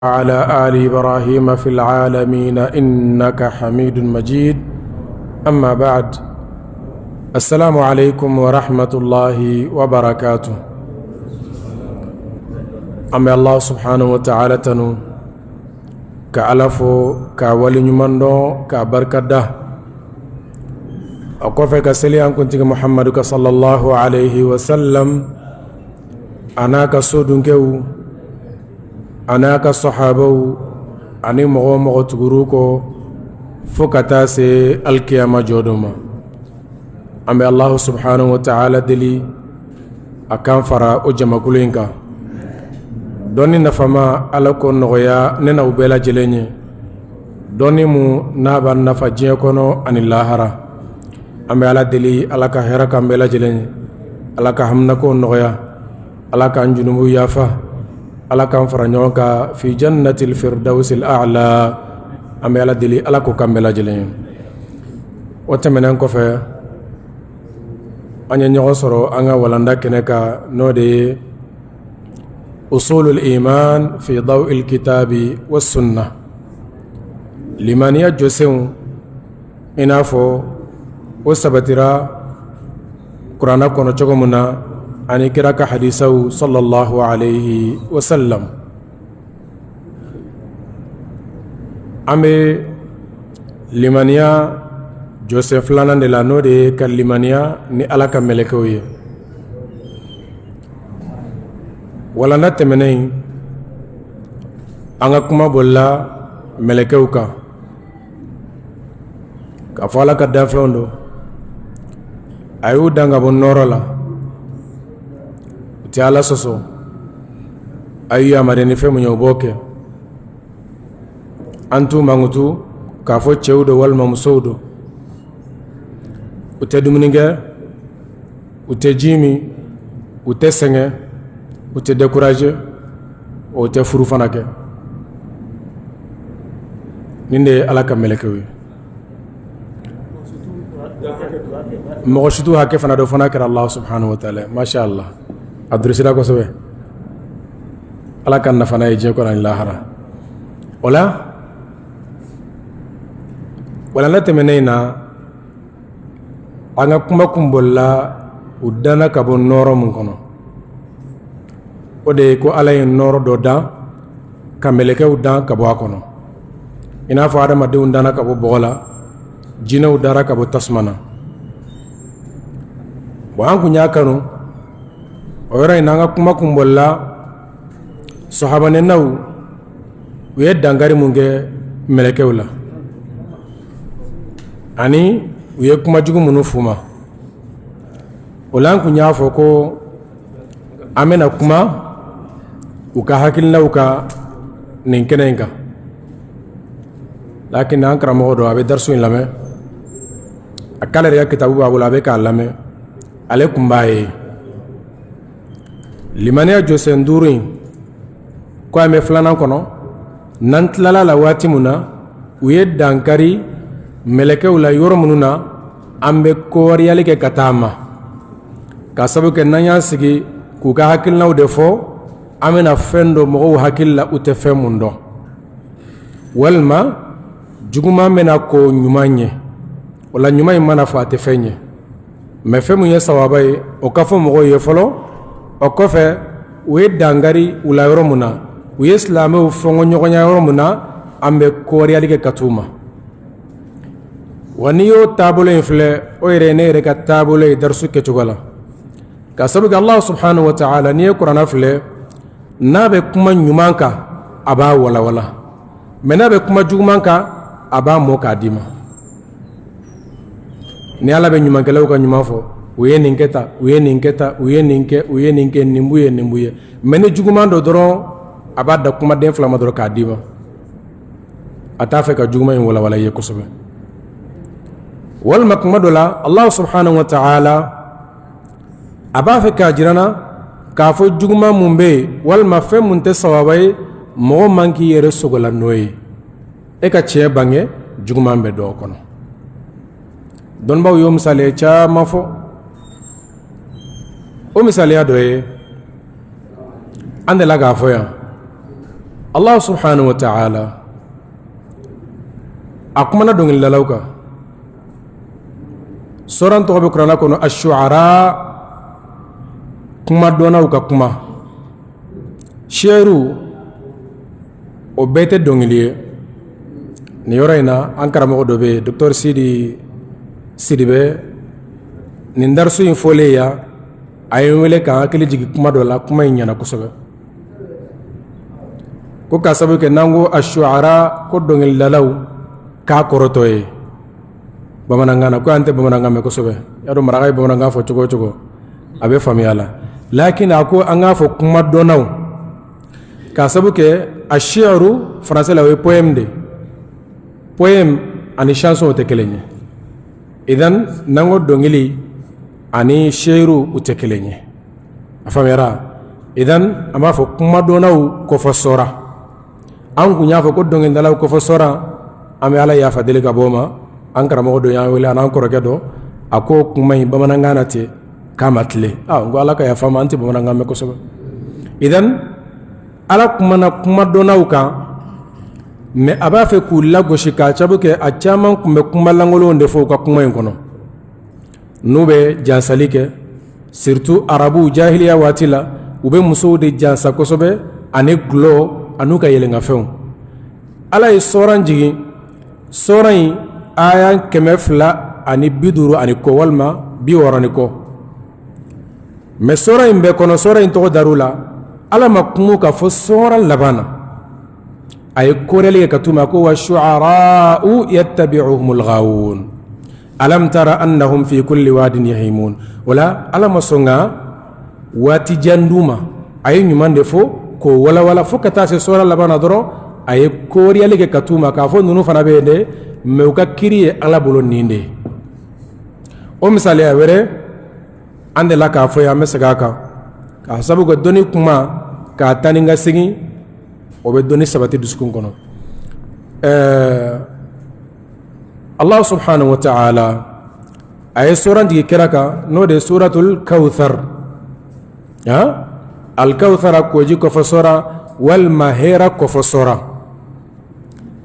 على آل إبراهيم في العالمين إنك حميد مجيد أما بعد السلام عليكم ورحمة الله وبركاته أما الله سبحانه وتعالى تنو ka Ala fo k'a waleɲuman dɔn k'a barika da o kɔfɛ ka seli an kuntigi Muhamadu kan sallallahu alayhi wa sallam a n'a ka sodunkɛw a n'a ka sahabaw ani mɔgɔ o mɔgɔ tugur'u kɔ fo ka taa se alikiyama jɔdon ma an bɛ Alahu subahanahu wa taala deli a k'an fara o jamakulu in kan dɔnni nafama Ala k'o nɔgɔya ne n'aw bɛɛ lajɛlen ye dɔnni mun n'a b'an nafa diɲɛ kɔnɔ ani lahara an bɛ Ala deli Ala ka hɛrɛ k'an bɛɛ lajɛlen ye Ala ka haminakow nɔgɔya Ala k'an junubu yafa Ala k'an fara ɲɔgɔn kan fi jannatil firdawsil a'la an bɛ Ala deli Ala k'o k'an bɛɛ lajɛlen ye o tɛmɛnen kɔfɛ an ye ɲɔgɔn sɔrɔ an ka walanda kɛnɛ kan n'o de ye usulul iman fi daw'il kitabi was sunna limaniya jɔsenw i n'a fɔ o sabatira kuranɛ kɔnɔ cogo min na ani kira ka hadisaw sallallahu alayhi wa sallam an bɛ limaniya jɔsen filanan de la n'o de ye ka limaniya ni Ala ka mɛlɛkɛw ye walanda tɛmɛnen an ka kuma bolila mɛlɛkɛw kan k'a fɔ Ala ka danfɛnw don a y'u dan ka bɔ nɔɔrɔ la u tɛ Ala sɔsɔ a y'u yamaruya ni fɛn mun ye u b'o kɛ an t'u mankutu k'a fɔ cɛw don walima musow don u tɛ dumuni kɛ u tɛ ji min u tɛ sɛgɛn u tɛ décourager u tɛ furu fana kɛ nin de ye Ala ka mɛlɛkɛw ye mɔgɔ si t'u hakɛ fana dɔn fo n'a kɛra Allah subhanahu wa taala masha Allah a durusira kosɛbɛ Ala k'an nafa n'a ye diɲɛ kɔnɔ ani lahara o la walanda tɛmɛnen in na an ka kuma kun bolila u danna ka bɔ nɔɔrɔ mun kɔnɔ o de ye ko Ala ye nɔɔrɔ dɔ dan ka mɛlɛkɛw dan ka bɔ a kɔnɔ i n'a fɔ adamadenw danna ka bɔ bɔgɔ la jinɛw dara ka bɔ tasuma na bon an kun y'a kanu o yɔrɔ in na an ka kuma kun bolila sahabanɛnaw u ye dankari mun kɛ mɛlɛkɛw la ani u ye kuma jugu minnu f'u ma o la an kun y'a fɔ ko an bɛna kuma u ka hakilinaw kan nin kɛnɛ in kan lakin an karamɔgɔ dɔ a bɛ darisu in lamɛn a k'ale yɛrɛ ka kitabu b'a bolo a bɛ k'a lamɛn ale kun b'a ye limaniya jɔsen duuru in ko an bɛ filanan kɔnɔ n'an tilala la waati min na u ye dankari mɛlɛkɛw la yɔrɔ minnu na an bɛ kɔriyali kɛ ka taa ma ka sabu kɛ n'an y'an sigi k'u ka hakilinaw de fɔ an bɛna fɛn dɔ mɔgɔw hakili la u tɛ fɛn mun dɔn walima juguman bɛna kɔn ɲuman ɲɛ o la ɲuman in mana fɔ a tɛ fɛn ɲɛ mais fɛn mun ye sawaba ye o ka fɔ mɔgɔw ye fɔlɔ o kɔfɛ u ye dankari u la yɔrɔ min na u ye silamɛw fɔnkɔɲɔgɔnya yɔrɔ min na an bɛ kɔriyali kɛ ka t'u ma wa n'i y'o taabolo in filɛ o yɛrɛ ye ne yɛrɛ ka taabolo ye darisu kɛcogo la ka sabu kɛ Allah subhanahu wa ta'ala n'i ye kuranɛ filɛ n'a bɛ kuma ɲuman kan a b'a walawala mais n'a bɛ kuma juguman kan a b'a mɔ k'a d'i ma ni ala bɛ ɲumankɛlaw ka ɲuman fɔ u ye nin kɛ tan u ye nin kɛ tan u ye nin kɛ u ye nin kɛ nin b'u ye nin b'u ye mais ni juguman don dɔrɔn a b'a da kumaden fila ma dɔrɔn k'a d'i ma a t'a fɛ ka juguman in walawala i ye kosɛbɛ walima kuma dɔ la Allah subhanahu wa ta'ala a b'a fɛ k'a jira n na k'a fɔ juguman mun bɛ yen walima fɛn mun tɛ sawaba ye mɔgɔ man k'i yɛrɛ sogola n'o ye e ka tiɲɛ bange juguman bɛ dɔw kɔnɔ dɔnnibaw y'o misaliya caman fɔ o misaliya dɔ ye an delila k'a fɔ yan. Allah subhanahu wa ta'ala a kumana dɔnkilidalaw kan. Soran tɔgɔ bɛ kuranɛ kɔnɔ ashuara, kumadɔnnaw ka kuma. Shi'ru, o bɛɛ tɛ dɔnkili ye. Nin yɔrɔ in na, an karamɔgɔ dɔ bɛ yen, docteur Sidi Sidibe, nin darisu in fɔlen yan, a ye n wele k'an hakili jigin kuma dɔ la. Kuma in ɲɛna kosɛbɛ, ko k'a sababu kɛ n'an ko ashuara, ko dɔnkilidalaw, k'a kɔrɔtɔ ye bamanankan na ko an tɛ bamanankan mɛn kosɛbɛ. Y'a dɔn, maraka ye bamanankan fɔ cogo o cogo, a bɛ faamuya la. Lakin a ko an k'a fɔ kumadɔnnaw, k'a sababu kɛ ashi'ru français la, o ye poème de. Poème ani chanson, o tɛ kelen ye. Idan n'an ko dɔnkili ani shi'ru, u tɛ kelen ye. A faamuyara? Idan an b'a fɔ kumadɔnnaw kofɔ sɔra. An kun y'a fɔ ko dɔnkilidalaw kofɔ sɔra. An bɛ Ala yafa deli ka bɔ o ma. An karamɔgɔ dɔ y'an wele, a n'an kɔrɔkɛ dɔ, a ko kuma in bamanankan na ten k'a ma tilen. N ko Ala ka yafa ma, an tɛ bamanankan mɛn kosɛbɛ. Idan Ala kumana kumadɔnnaw kan, mais a b'a fɛ k'u lagosi, k'a sabu kɛ a caman tun bɛ kuma lankolonw de fɔ u ka kuma in kɔnɔ, n'u bɛ jansali kɛ. Surtout arabuw jahiliya waati la, u bɛ musow de jansa kosɛbɛ ani gulɔ an'u ka yɛlɛnkanfɛnw. Ala ye sɔran jigin, sɔran in aya 250 ani kɔ, walima 60 ni kɔ. Mais sɔran in bɛɛ kɔnɔ, sɔran in tɔgɔ dar'u la, Ala ma kuma ka fɔ sɔran laban na. A ye kɔrɛli kɛ ka t'u ma ko wa shu'ara'u yattabi'uhumul ghawun alam tara annahum fi kulli wadin yahimun. O la, Ala ma sɔn ka waati jan d'u ma. A ye ɲuman de fɔ k'o walawala fo ka taa se sɔra laban na dɔrɔn, a ye koriyali kɛ ka t'u ma k'a fɔ ninnu fana bɛ yen dɛ, mais u ka kiri ye Ala bolo nin de ye. O misaliya wɛrɛ, an delila k'a fɔ ye, an bɛ segin a kan, k'a sabu kɛ dɔnni kuma k'a taa ni ka segin, o bɛ dɔnni sabati dusukun kɔnɔ. Allah subhanahu wa ta'ala a ye sura jigin kira kan, n'o de ye suratul kawthar. Alkawthara, koji kɔfɛ sura walima hɛra kɔfɛ sura.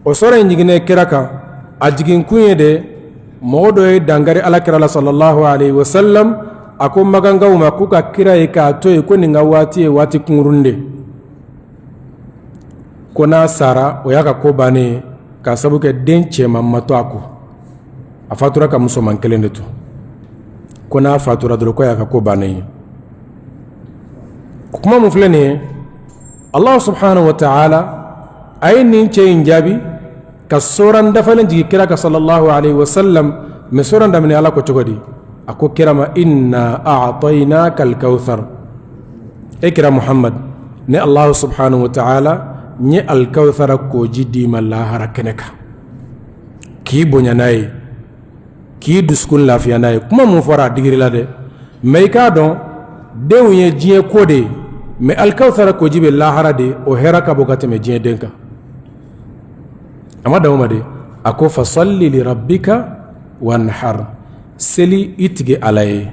O sura in jiginnen kira kan, a jigin kun ye de, mɔgɔ dɔ ye dankari Ala kira la sallallahu alaihi wasallam. A ko makankaw ma k'u ka kira ye k'a to yen, ko nin ka waati ye waati kunkurun de, ko n'a sara, o y'a ka ko bannen ye, k'a sabu kɛ den cɛman ma to a kɔ, a fatura ka musoman kelen de to, ko n'a fatura dɔrɔn, ko y'a ka ko bannen ye. Kuma mun filɛ nin ye, Allah subhanahu wa ta'ala a ye nin cɛ in jaabi ka soran dafalen jigin kira kan sallallahu alaihi wasallam. Mais soran daminɛ, Ala ko cogo di? A ko kira ma: inna a'tainaka al-kawthar. E kira Muhammad, ne Allah subhanahu wa ta'ala n ye alkawthara koji d'i ma lahara kɛnɛ kan, k'i bonya n'a ye, k'i dusukun lafiya n'a ye. Kuma mun fɔra, a digirila dɛ, mais i k'a dɔn, denw ye diɲɛ ko de ye, mais alkawthara koji bɛ lahara de, o hɛrɛ ka bon ka tɛmɛ diɲɛ den kan. A ma dan o ma de, a ko fasalli li rabbika wanhar. Seli i tigi Ala ye,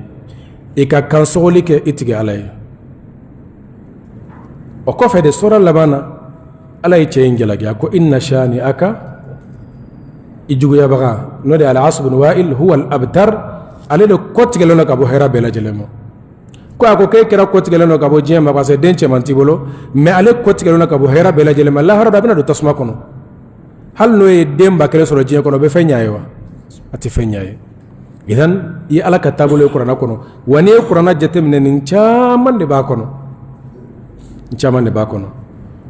i ka kansɔgɔli kɛ i tigi Ala ye. O kɔfɛ de, sura laban na, Ala ye cɛ in jalaki. A ko inna shani'aka, i juguyabaga, n'o de ye al-As bin Wa'il, huwa al-abtar, ale de kɔtigɛlen don ka bɔ hɛrɛ bɛɛ lajɛlen ma. Ko a ko k'e kɛra kɔtigɛlen don ka bɔ diɲɛ ma parce que den cɛman t'i bolo, mais ale kɔtigɛlen don ka bɔ hɛrɛ bɛɛ lajɛlen ma. Lahara a bɛna don tasuma kɔnɔ. Hali n'o ye den 1000 sɔrɔ diɲɛ kɔnɔ, o bɛ fɛn ɲɛ a ye wa? A tɛ fɛn ɲɛ a ye. Idan i ye Ala ka taabolo ye kuranɛ kɔnɔ. Wa n'i ye kuranɛ jateminɛ, nin caman de b'a kɔnɔ, nin caman de b'a kɔnɔ.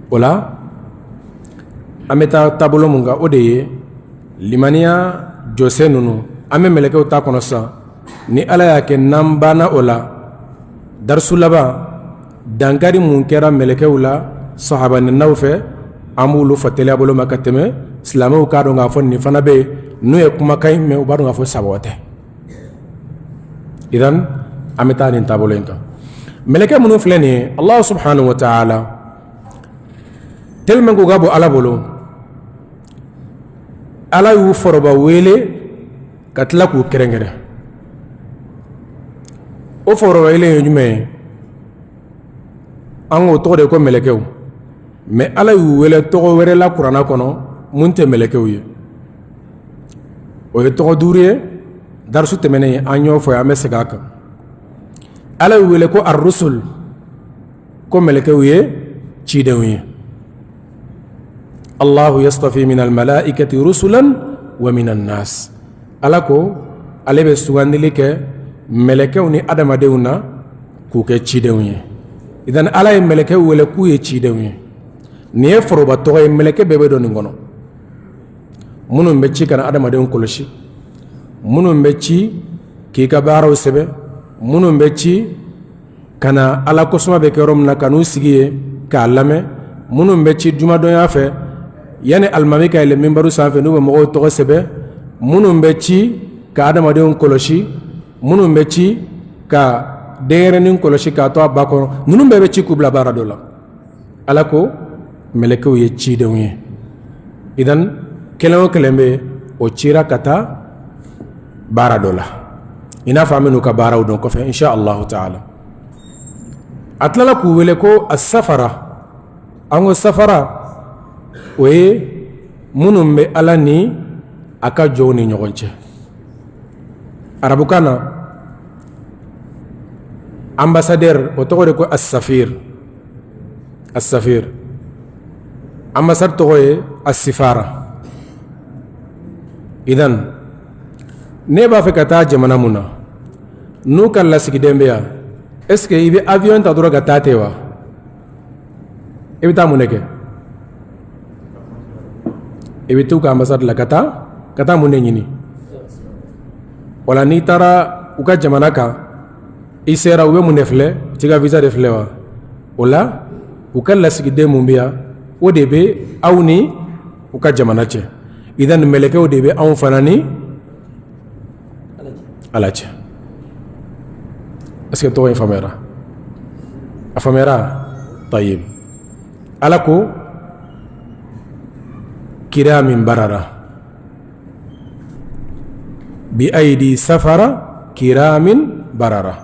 O la, an bɛ taa taabolo mun kan, o de ye limaniya jɔsen ninnu. An bɛ mɛlɛkɛw ta kɔnɔ sisan. Ni Ala y'a kɛ n'an banna o la, darisu laban, dankari mun kɛra mɛlɛkɛw la sahabaninaw fɛ, an b'olu fɔ teliya bolo ma ka tɛmɛ, silamɛw k'a dɔn k'a fɔ nin fana bɛ yen. N'u ye kumakan in mɛn, u b'a dɔn k'a fɔ saba tɛ. Idan an bɛ taa nin taabolo in kan. Mɛlɛkɛ minnu filɛ nin ye, Allah subhanahu wa ta'ala, tellement k'u ka bon Ala bolo, Ala y'u foroba wele ka tila k'u kɛrɛnkɛrɛn. O foroba wele ye jumɛn ye? An k'o tɔgɔ de ko mɛlɛkɛw. Mais Ala y'u wele tɔgɔ wɛrɛ la kuranna kɔnɔ mun tɛ mɛlɛkɛw ye. O ye tɔgɔ duuru ye. Darisu tɛmɛnen an y'o fɔ, an bɛ segin a kan. Ala y'u wele ko ar-rusul, ko mɛlɛkɛw ye cidenw ye. Allahu yastafi min almalaikati rusulan wa min annas. Ala ko ale bɛ sugandili kɛ mɛlɛkɛw ni adamadenw na k'u kɛ cidenw ye. Idan Ala ye mɛlɛkɛw wele k'u ye cidenw ye. Nin ye foroba tɔgɔ ye, mɛlɛkɛ bɛɛ bɛ don nin kɔnɔ. Minnu bɛ ci ka na adamadenw kɔlɔsi, minnu bɛ ci k'i ka baaraw sɛbɛn, minnu bɛ ci ka na Ala kosuma bɛ kɛ yɔrɔ min na ka n'u sigi yen k'a lamɛn, minnu bɛ ci jumadonya fɛ yanni alimami ka yɛlɛ minbaru sanfɛ n'u bɛ mɔgɔw tɔgɔ sɛbɛn, minnu bɛ ci ka adamadenw kɔlɔsi, minnu bɛ ci ka denyɛrɛnin kɔlɔsi k'a to a ba kɔnɔ, ninnu bɛɛ bɛ ci k'u bila baara dɔ la. Ala ko mɛlɛkɛw ye cidenw ye. Idan kelen o kelen bɛ o cira ka taa baara dɔ la, i n'a fɔ an bɛn'u ka baaraw dɔn kɔfɛ insha Allahu taala. A tilala k'u wele ko asafara. An ko safara, o ye minnu bɛ Ala ni a ka jɔnw ni ɲɔgɔn cɛ. Arabukan na, ambassadeur o tɔgɔ de ko asafir. Asafir, ambassade tɔgɔ ye asifara. Idan ne b'a fɛ ka taa jamana mun na, n'u ka lasigiden bɛ yan, est ce que i bɛ avion ta dɔrɔn ka taa ten wa? I bɛ taa mun de kɛ? I bɛ t'u ka ambassade la ka taa mun de ɲini? Wala n'i taara u ka jamana kan, i sera, u bɛ mun de filɛ? U t'i ka visa de filɛ wa? O la, u ka lasigiden mun bɛ yan, o de bɛ aw ni u ka jamana cɛ. Idan mɛlɛkɛw de bɛ anw fana ni Ala cɛ. Est-ce que tɔgɔ in faamuyara? A faamuyara? Tayib. Ala ko kiramin barara, bi ayidi safara kiramin barara.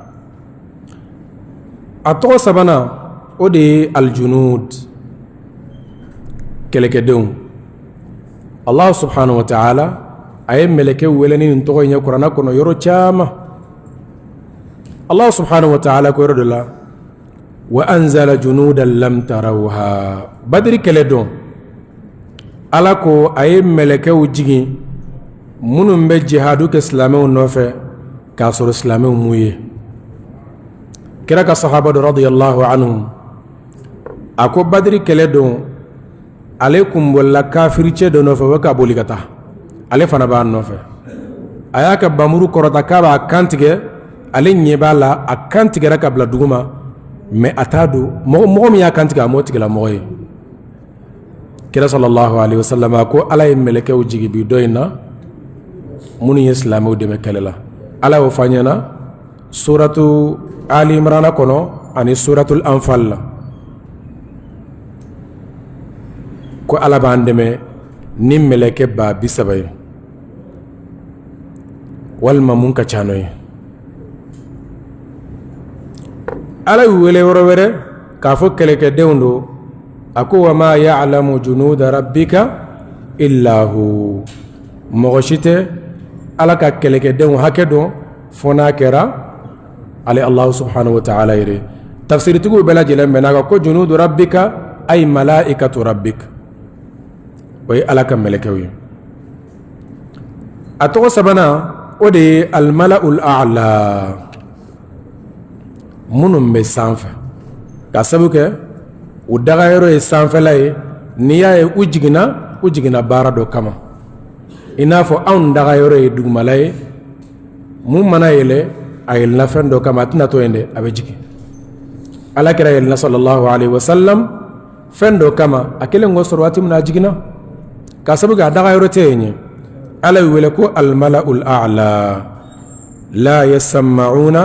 A tɔgɔ sabanan, o de ye aljunud, kɛlɛkɛdenw. Allah subhanahu wa ta'ala a ye mɛlɛkɛw wele ni nin tɔgɔ in ye kuranɛ kɔnɔ yɔrɔ caman. Allah subhanahu wa ta'ala ko yɔrɔ dɔ la: wa anzala junudan lam tarawha. Badiri kɛlɛ don, Ala ko a ye mɛlɛkɛw jigin minnu bɛ jihadu kɛ silamɛw nɔfɛ k'a sɔrɔ silamɛw m'u ye. Kira ka sahaba dɔ radiyallahu anhum, a ko Badiri kɛlɛ don, ale kun bolila kafiricɛ dɔ nɔfɛ, o bɛ ka boli ka taa, ale fana b'a nɔfɛ. A y'a ka bamuru kɔrɔta k'a b'a kan tigɛ. Ale ɲɛ b'a la, a kan tigɛra ka bila duguma, mais a t'a dɔn mɔgɔ min y'a kan tigɛ, a m'o tigilamɔgɔ ye. Kira sallallahu alaihi wasallam a ko Ala ye mɛlɛkɛw jigi bi dɔ in na minnu ye silamɛw dɛmɛ kɛlɛ la. Ala y'o fɔ an ɲɛna suratu Ali Imran kɔnɔ ani suratul Anfal la, ko Ala b'an dɛmɛ ni mɛlɛkɛ 30,000 ye walima mun ka ca n'o ye. Ala y'u wele yɔrɔ wɛrɛ k'a fɔ kɛlɛkɛdenw don. A ko wa ma ya'lamu junuda rabbika illa hu. Mɔgɔ si tɛ Ala ka kɛlɛkɛdenw hakɛ dɔn fo n'a kɛra ale Allahu subhanahu wa ta'ala yɛrɛ. Tafsiritigiw bɛɛ lajɛlen bɛnna a kan ko junudu rabbika ay malaikatu rabbik, o ye Ala ka mɛlɛkɛw ye. A tɔgɔ sabanan, o de ye almala'ul a'la, minnu bɛ sanfɛ, ka sabu kɛ u dagayɔrɔ ye sanfɛla ye. N'i y'a ye u jiginna, u jiginna baara dɔ kama, i n'a fɔ anw dagayɔrɔ ye dugumala ye. Mun mana yɛlɛ, a yɛlɛnna fɛn dɔ kama, a tɛna to yen dɛ, a bɛ jigin. Ala kira yɛlɛnna sallallahu alaihi wasallam fɛn dɔ kama. A kɛlen k'o sɔrɔ waati min na, a jiginna, ka sabu kɛ a dagayɔrɔ tɛ yen ye. Ala y'u wele ko almala'ul a'la, la yasma'una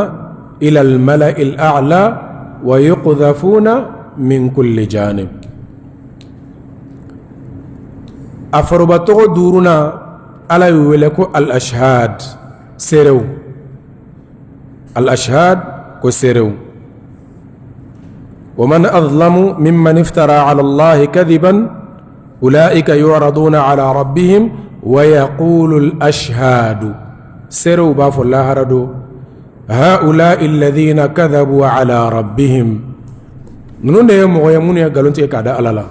ila almala'il a'la wa yuqdhafuna min kulli janib. A foroba tɔgɔ duurunan, Ala y'u wele ko al ashhad, seerew. Al ashhad, ko seerew. Wa man azlamu mimman iftara ala Allahi kadiban ulaika yuraduna ala rabbihim wa yaqulu al-ashhadu seerew b'a fɔ lahara don haulai alladhina kadhabu ala rabbihim ninnu de ye mɔgɔ ye minnu ye nkalon tigɛ k'a da Ala la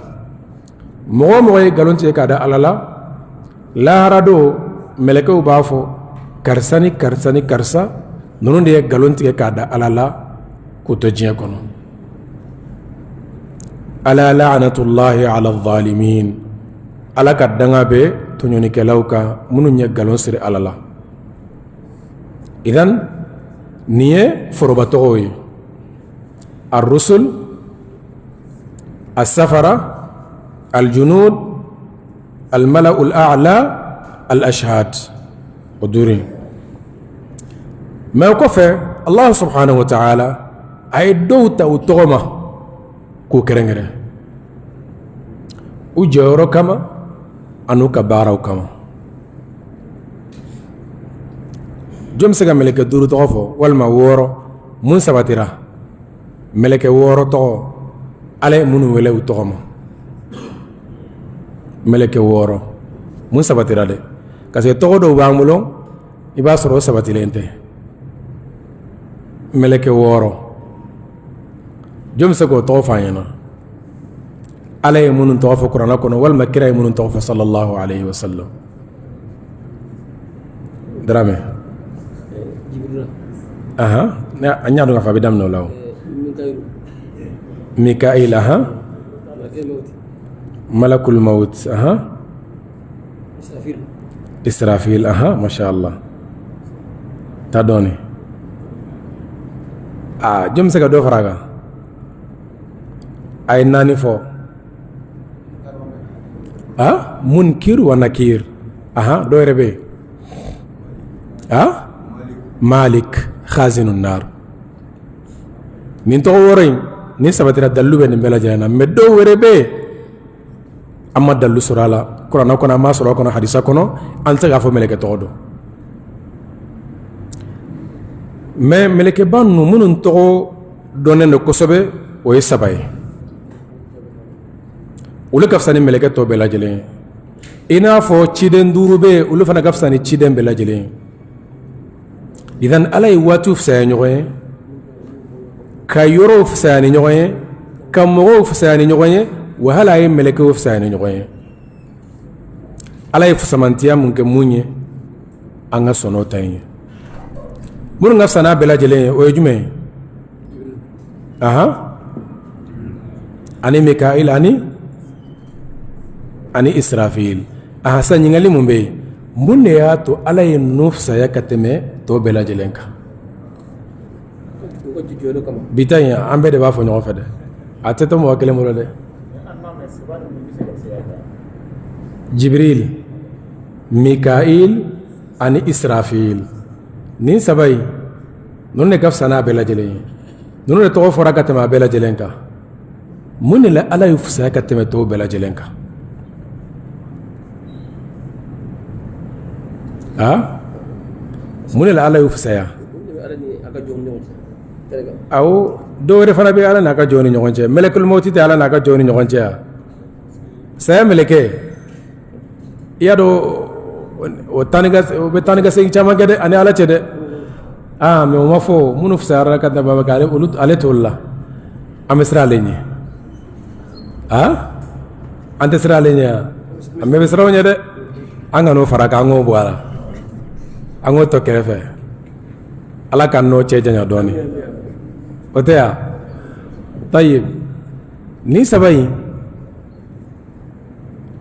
mɔgɔ o mɔgɔ ye nkalon tigɛ k'a da Ala la lahara don mɛlɛkɛw b'a fɔ karisa ni karisa ni karisa ninnu de ye nkalon tigɛ k'a da Ala la k'u to diɲɛ kɔnɔ ala la'natullahi ala zalimin Ala ka danga bɛ tɔɲɔnikɛlaw kan minnu ye nkalon siri Ala la idan nin ye foroba tɔgɔw ye ar-rusul as-safara al-junud al-mala'u al-a'la al-ashhad o duuru in mais o kɔfɛ Allah subhanahu wa ta'ala a ye dɔw ta u tɔgɔ ma k'u kɛrɛnkɛrɛn u jɔyɔrɔ kama an'u ka baaraw kama jɔn bɛ se ka mɛlɛkɛ duuru tɔgɔ fɔ walima wɔɔrɔ mun sabatira mɛlɛkɛ wɔɔrɔ tɔgɔ ala ye minnu wele u tɔgɔ ma mɛlɛkɛ wɔɔrɔ mun sabatira dɛ parce que tɔgɔ dɔw b'an bolo i b'a sɔrɔ o sabatilen tɛ mɛlɛkɛ wɔɔrɔ jɔn bɛ se k'o tɔgɔ fɔ an ɲɛna ala ye minnu tɔgɔ fɔ kuranɛ kɔnɔ walima kira ye minnu tɔgɔ fɔ sallallahu alayhi wa sallam Dramɛ an y'a dɔn k'a fɔ a bɛ daminɛ o la o Mikail ahan malakul maut ahan Israfil ahan masha Allah ta dɔɔnin aa jɔn bɛ se ka dɔ fara a kan a ye naani fɔ a munkir wa nakir ahan dɔ yɛrɛ bɛ yen a malik khazinu nar nin tɔgɔ wɔɔrɔ in nin sabatira dalilu bɛ nin bɛɛ lajɛlen na mais dɔw wɛrɛ bɛ yen an ma dalilu sɔrɔ a la kuranɛ kɔnɔ an m'a sɔrɔ a kɔnɔ hadisa kɔnɔ an tɛ se k'a fɔ mɛlɛkɛ tɔgɔ don mais mɛlɛkɛba ninnu minnu tɔgɔ dɔnnen don kosɛbɛ o ye saba ye olu ka fisa ni mɛlɛkɛ tɔ bɛɛ lajɛlen ye i n'a fɔ ciden duuru bɛ yen olu fana ka fisa ni ciden bɛɛ lajɛlen ye idan ala ye waatiw fisaya ɲɔgɔn ye ka yɔrɔw fisaya ni ɲɔgɔn ye ka mɔgɔw fisaya ni ɲɔgɔn ye wa hali a ye mɛlɛkɛw fisaya ni ɲɔgɔn ye ala ye fisamantiya mun kɛ mun ye an ka sɔn n'o ta in ye minnu ka fisa n'a bɛɛ lajɛlen ye o ye jumɛn ye ahan ani mikail ani ani israfil ahan sa ɲininkali mun bɛ yen mun de y'a to ala ye ninnu fisaya ka tɛmɛ tɔw bɛɛ lajɛlen kan bi ta in an bɛɛ de b'a fɔ ɲɔgɔn fɛ dɛ a tɛ to mɔgɔ kelen bolo dɛ jibril mikail ani israfil nin saba in ninnu de ka fisa n'a bɛɛ lajɛlen ye ninnu de tɔgɔ fɔra ka tɛmɛ a bɛɛ lajɛlen kan mun de la ala y'u fisaya ka tɛmɛ tɔw bɛɛ lajɛlen kan a mun de la ala y'u fisaya awɔ dɔw wɛrɛ fana bɛ ala n'a ka jɔn ni ɲɔgɔn cɛ mɛlɛkul mawti tɛ ala n'a ka jɔn ni ɲɔgɔn cɛ yan saya mɛlɛkɛ i y'a dɔn o o bɛ taa ni ka segin caman kɛ dɛ ani ala cɛ dɛ aa mais o ma fɔ minnu fisayara ka tɛmɛ ale olu ale t'olu la an bɛ siran ale ɲɛ aa an tɛ siran ale ɲɛ an bɛɛ bɛ siran o ɲɛ dɛ an kan'o fara kan an k'o bɔ a la an k'o to kɛrɛfɛ ala k'an n'o cɛ janya dɔɔnin o tɛ yan tayi nin saba in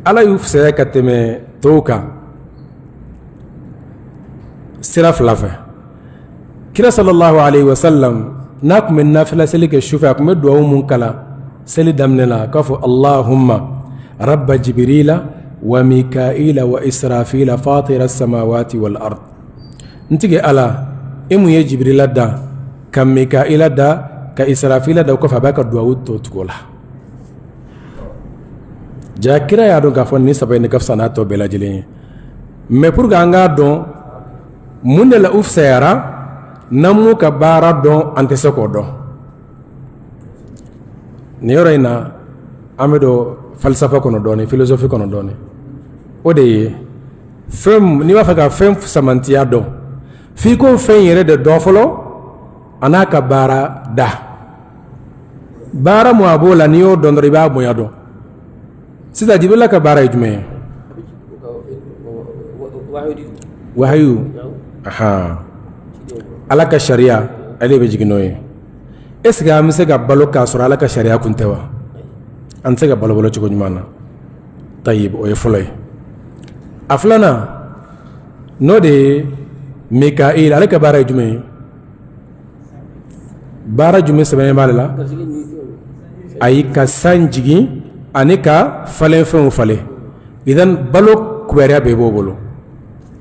ala y'u fisaya ka tɛmɛ tɔw kan sira fila fɛ kira sallallahu alayhi wa sallam n'a tun bɛ nafila seli kɛ sufɛ a tun bɛ dugawu mun kalan seli daminɛ na k'a fɔ allahumma rabba jibrila wa mikaila wa israfila fatira samawati wal ard n tigi ala e mun ye jibrila dan ka mikaila da ka israfila da o kɔfɛ a b'a ka dugawu tɔ tugu o la ja kira y'a dɔn k'a fɔ nin saba in de ka fisa n'a tɔ bɛɛ lajɛlen ye mais pour que an k'a dɔn mun de la u fisayara n'an m'u ka baara dɔn an tɛ se k'o dɔn. Nin yɔrɔ in na, an bɛ don falisafa kɔnɔ dɔɔnin, philosophie kɔnɔ dɔɔnin. O de ye fɛn, n'i b'a fɛ ka fɛn samantiya dɔn, f'i k'o fɛn yɛrɛ de dɔn fɔlɔ, a n'a ka baara da. Baara mun a b'o la, n'i y'o dɔn dɔrɔn, i b'a bonya dɔn. Sisan, Jibirila ka baara ye jumɛn ye? Wahayu. Ala ka sariya, ale bɛ jigin n'o ye. Est ce que an bɛ se ka balo k'a sɔrɔ Ala ka sariya kun tɛ wa? An tɛ se ka balo balo cogo ɲuman na. Tayib, o ye fɔlɔ ye. A filanan, n'o de ye Mikail, ale ka baara ye jumɛn ye? Baara jumɛn sɛbɛnnen b'ale la? Ayi, ka san jigin ani ka falenfɛnw falen. Idan, balo kibaruya bɛɛ b'o bolo.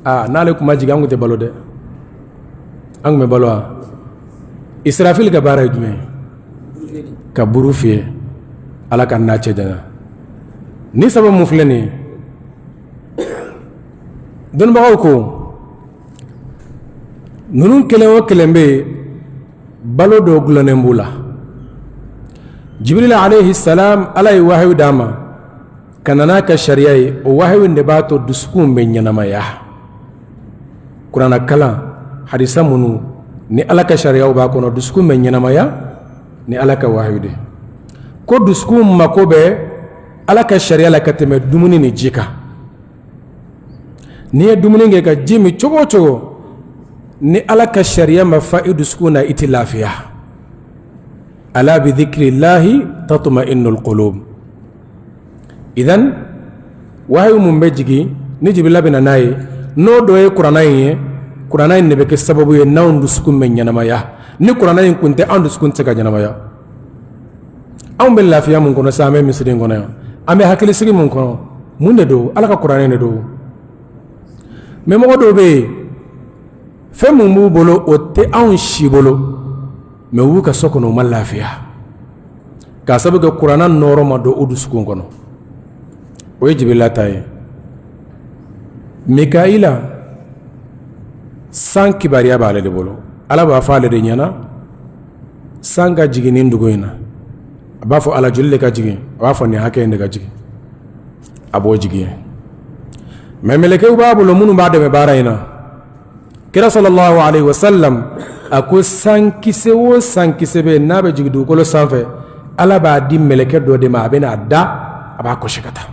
Aa, n'ale kun ma jigin, an tun tɛ balo dɛ. An tun bɛ balo wa? Israfil ka baara ye jumɛn ye? Ka buru fiyɛ. Ala ka n'a cɛ janya. Ni saba mun filɛ nin ye, dɔnnibagaw ko ninnu kelen o kelen bɛ yen, balo dɔ dulonnen b'u la. Jibril alayhi salam, Ala ye wahayu d'a ma ka na n'a ka sariya ye. O wahayu de b'a to dusukun bɛ ɲɛnamaya. Kuranna kalan, hadisa minnu ni Ala ka sariyaw b'a kɔnɔ, dusukun bɛ ɲɛnamaya ni Ala ka wahayu de. Ko dusukun mako bɛ Ala ka sariya la ka tɛmɛ dumuni ni ji kan. N'i ye dumuni kɛ ka ji min cogo o cogo, ni Ala ka sariya ma fa i dusukun na, i tɛ lafiya. Ala bi dhikrillahi tatma'innul qulub. Idan, wahayu mun bɛ jigin ni Jibirila bɛ na n'a ye, n'o dɔ ye kuranna in ye, kuranna in de bɛ kɛ sababu ye n'anw dusukun bɛ ɲɛnamaya. Ni kuranna in kun tɛ, an dusukun tɛ se ka ɲɛnamaya. Anw bɛ lafiya mun kɔnɔ sisan, an bɛ misiri in kɔnɔ yan, an bɛ hakilisigi mun kɔnɔ, mun de don? Ala ka kuranɛ de don. Mais mɔgɔ dɔw bɛ yen, fɛn mun b'u bolo, o tɛ anw si bolo, mais u b'u ka so kɔnɔ, u ma lafiya, k'a sababu kɛ kuranna nɔɔrɔ ma don u dusukun kɔnɔ. O ye Jibirila ta ye. Mikaila, san kibaruya b'ale de bolo. Ala b'a fɔ ale de ɲɛna san ka jigin nin dugu in na. A b'a fɔ Ala, joli de ka jigin? A b'a fɔ nin hakɛ in de ka jigin. A b'o jigin. Mais mɛlɛkɛw b'a bolo minnu b'a dɛmɛ baara in na. Kira sallallahu alaihi wasallam a ko sankisɛ o sankisɛ bɛ yen, n'a bɛ jigin dugukolo sanfɛ, Ala b'a di mɛlɛkɛ dɔ de ma, a bɛ n'a da, a b'a kɔsi ka taa.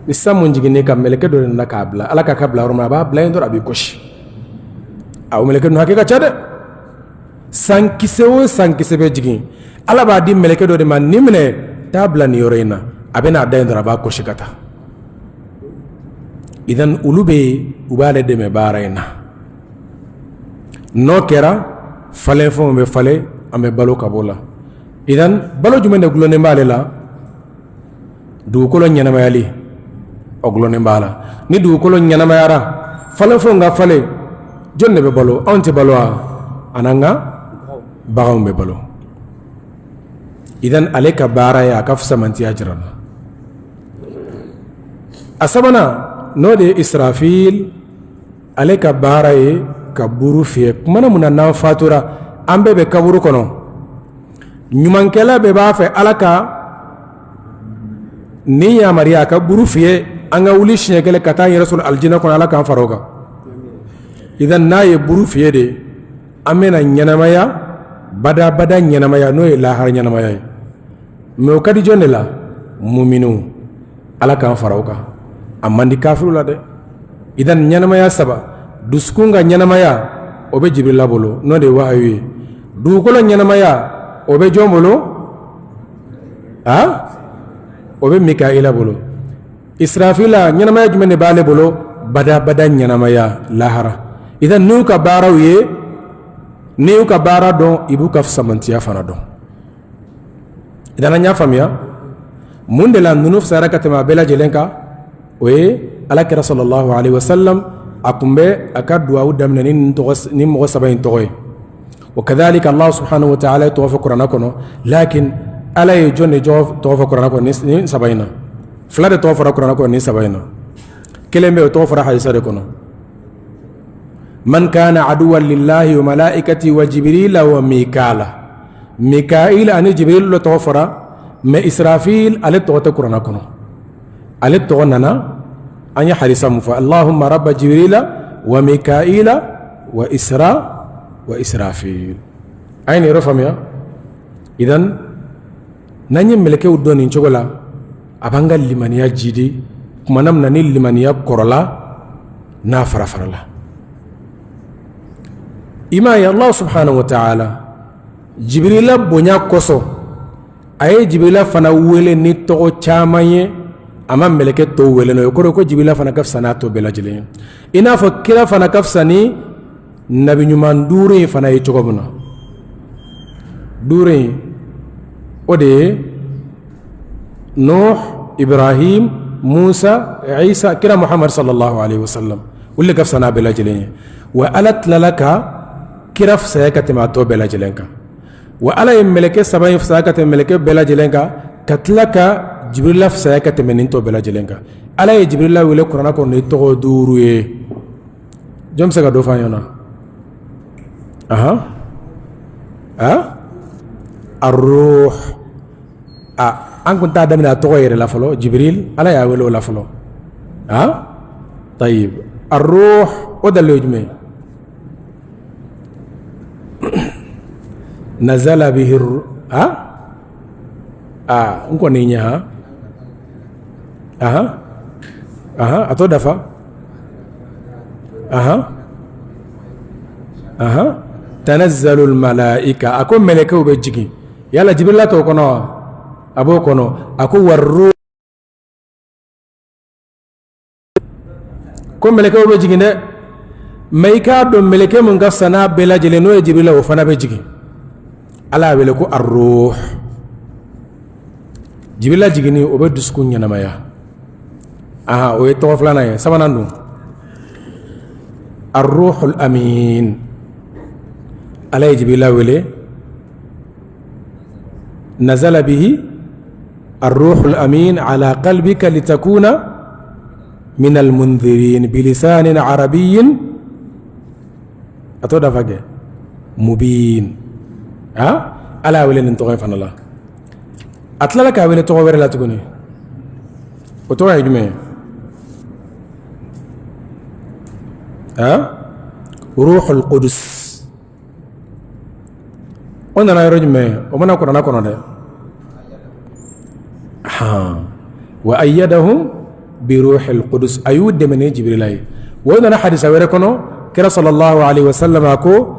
Ni san mun jiginnen ka mɛlɛkɛ dɔ de nana k'a bila, Ala k'a ka bila yɔrɔ min, a b'a bila yen dɔrɔn, a b'i kɔsi. A o mɛlɛkɛ ninnu hakɛ ka ca dɛ. Sankisɛ o sankisɛ bɛ jigin, Ala b'a di mɛlɛkɛ dɔ de ma, nin minɛ, taa bila nin yɔrɔ in na. A bɛ n'a da yen dɔrɔn, a b'a kɔsi ka taa. Idan, olu bɛ yen, u b'ale dɛmɛ baara in na. N'o kɛra, falenfɛnw bɛ falen, an bɛ balo ka b'o la. Idan, balo jumɛn de dulonnen b'ale la? Dugukolo ɲɛnamayali, o dulonnen b'a la. Ni dugukolo ɲɛnamayara, falenfɛnw ka falen, jɔn de bɛ balo? Anw tɛ balo wa? An'an ka baganw bɛ balo. Idan, ale ka baara ye a ka fisamantiya jira na. A sabanan, n'o de ye Israfil, ale ka baara ye ka buru fiyɛ. Kumana mun na n'an fatura, an bɛɛ bɛ kaburu kɔnɔ, ɲumankɛla bɛɛ b'a fɛ Ala ka nin yamaruya a ka buru fiyɛ, an ka wuli siɲɛ kelen ka taa an yɛrɛ sɔrɔ alijinɛ kɔnɔ. Ala k'an fara o kan. Idan, n'a ye buru fiyɛ de, an bɛna ɲɛnamaya, badabada ɲɛnamaya, n'o ye lahara ɲɛnamaya ye. Mais o ka di jɔn de la? Muminiw. Ala k'an fara o kan. A man di kafiriw la dɛ. Idan, ɲɛnamaya saba: dusukun ka ɲɛnamaya, o bɛ Jibirila bolo, n'o de ye wahayu ye. Dugukolo ɲɛnamaya, o bɛ jɔn bolo? A o bɛ Mikaila bolo. Israfila, ɲɛnamaya jumɛn de b'ale bolo? Badabada ɲɛnamaya, lahara. Idan, n'u ka baaraw ye, n'i y'u ka baara dɔn, i b'u ka samantiya fana dɔn. Idan, an y'a faamuya mun de la ninnu fisayara ka tɛmɛ a bɛɛ lajɛlen kan. O ye Ala kira sallallahu alaihi wasallam, a tun bɛ a ka duwawu daminɛ ni mɔgɔ saba in tɔgɔ ye. Wa kadhalika, Allah subhanahu wa ta'ala ye tɔgɔ fɔ kuranɛ kɔnɔ, lakin Ala ye jɔn de tɔgɔ fɔ kuranɛ kɔnɔ nin saba in na? Fila de tɔgɔ fɔra kuranɛ kɔnɔ nin saba in na. Kelen bɛ, o tɔgɔ fɔra hadisa de kɔnɔ: man kana aduwan lillahi wa malaikati wa jibrila wa mikala. Mikail ani Jibril le tɔgɔ fɔra, mais Israfil ale tɔgɔ tɛ kuranna kɔnɔ. Ale tɔgɔ nana an ye hadisa mun fɔ, Allahumma rabba Jibrila wa Mikaila wa Isra wa Israfil. A ye nin yɔrɔ faamuya? Idan n'an ye mɛlɛkɛw dɔn nin cogo la, a b'an ka limaniya jidi tuma na min na ni limaniya kɔrɔla n'a fara farala. I m'a ye, Allah subhanahu wa ta'ala Jibirila bonya kosɔn, a ye Jibirila fana wele ni tɔgɔ caman ye, a ma mɛlɛkɛ tɔw wele n'o ye. O kɔrɔ ko Jibirila fana ka fisa n'a tɔ bɛɛ lajɛlen ye, i n'a fɔ kira fana ka fisa ni nabi ɲuman duuru in fana ye cogo min na. Duuru in, o de ye Nuh, Ibrahim, Musa, Isa, kira Muhammad sallallahu alaihi wasallam. Olu de ka fisa n'a bɛɛ lajɛlen ye. Wa Ala tilala ka kira fisaya ka tɛmɛ a tɔ bɛɛ lajɛlen kan. Wa Ala ye mɛlɛkɛ saba in fisaya ka tɛmɛ mɛlɛkɛ bɛɛ lajɛlen kan, ka tila ka Jibirila fisaya ka tɛmɛ nin tɔ bɛɛ lajɛlen kan. Ala ye Jibirila wele kuranɛ kɔnɔ ni tɔgɔ duuru ye. Jɔn bɛ se ka dɔ fɔ an ɲɛna? Ahan, a arruh. A an kun t'a daminɛ a tɔgɔ yɛrɛ la fɔlɔ. Jibril, Ala y'a wele o la fɔlɔ. A tayib, arruh, o dalilu ye jumɛn ye? Nazala bihi. A a n kɔni ɲɛ. Ha aha aha, a tɔ dafa. Aha aha, tanazzalul malaika, a ko mɛlɛkɛw bɛ jigin. Yala Jibirila t'o kɔnɔ wa? A b'o kɔnɔ. A ko warru, ko mɛlɛkɛw bɛ jigin dɛ. Mais i k'a dɔn, mɛlɛkɛ min ka fisa n'a bɛɛ lajɛlen, n'o ye Jibirila, o fana bɛ jigin. Ala y'a wele ko arruh. Jibirila jiginni, o bɛ dusukun ɲɛnamaya. Aha, o ye tɔgɔ filanan ye. Sabanan dun, arruhul amin. Ala ye Jibirila wele nazala bihi arruhul amin ala qalbika litakuna min almundhirin bilisanin arabiyyin, a tɔ dafa kɛ, mubin. A Ala y'a wele nin tɔgɔ in fana la. A tilala k'a wele tɔgɔ wɛrɛ la tuguni. O tɔgɔ ye jumɛn ye? A ruhul qudus. O nana yɔrɔ jumɛn? O ma na kuranɛ kɔnɔ dɛ. Han, wa ayyadahum bi ruhil qudus, a y'u dɛmɛ ni Jibirila ye. O nana hadisa wɛrɛ kɔnɔ. Kira sallallahu alaihi wasallam a ko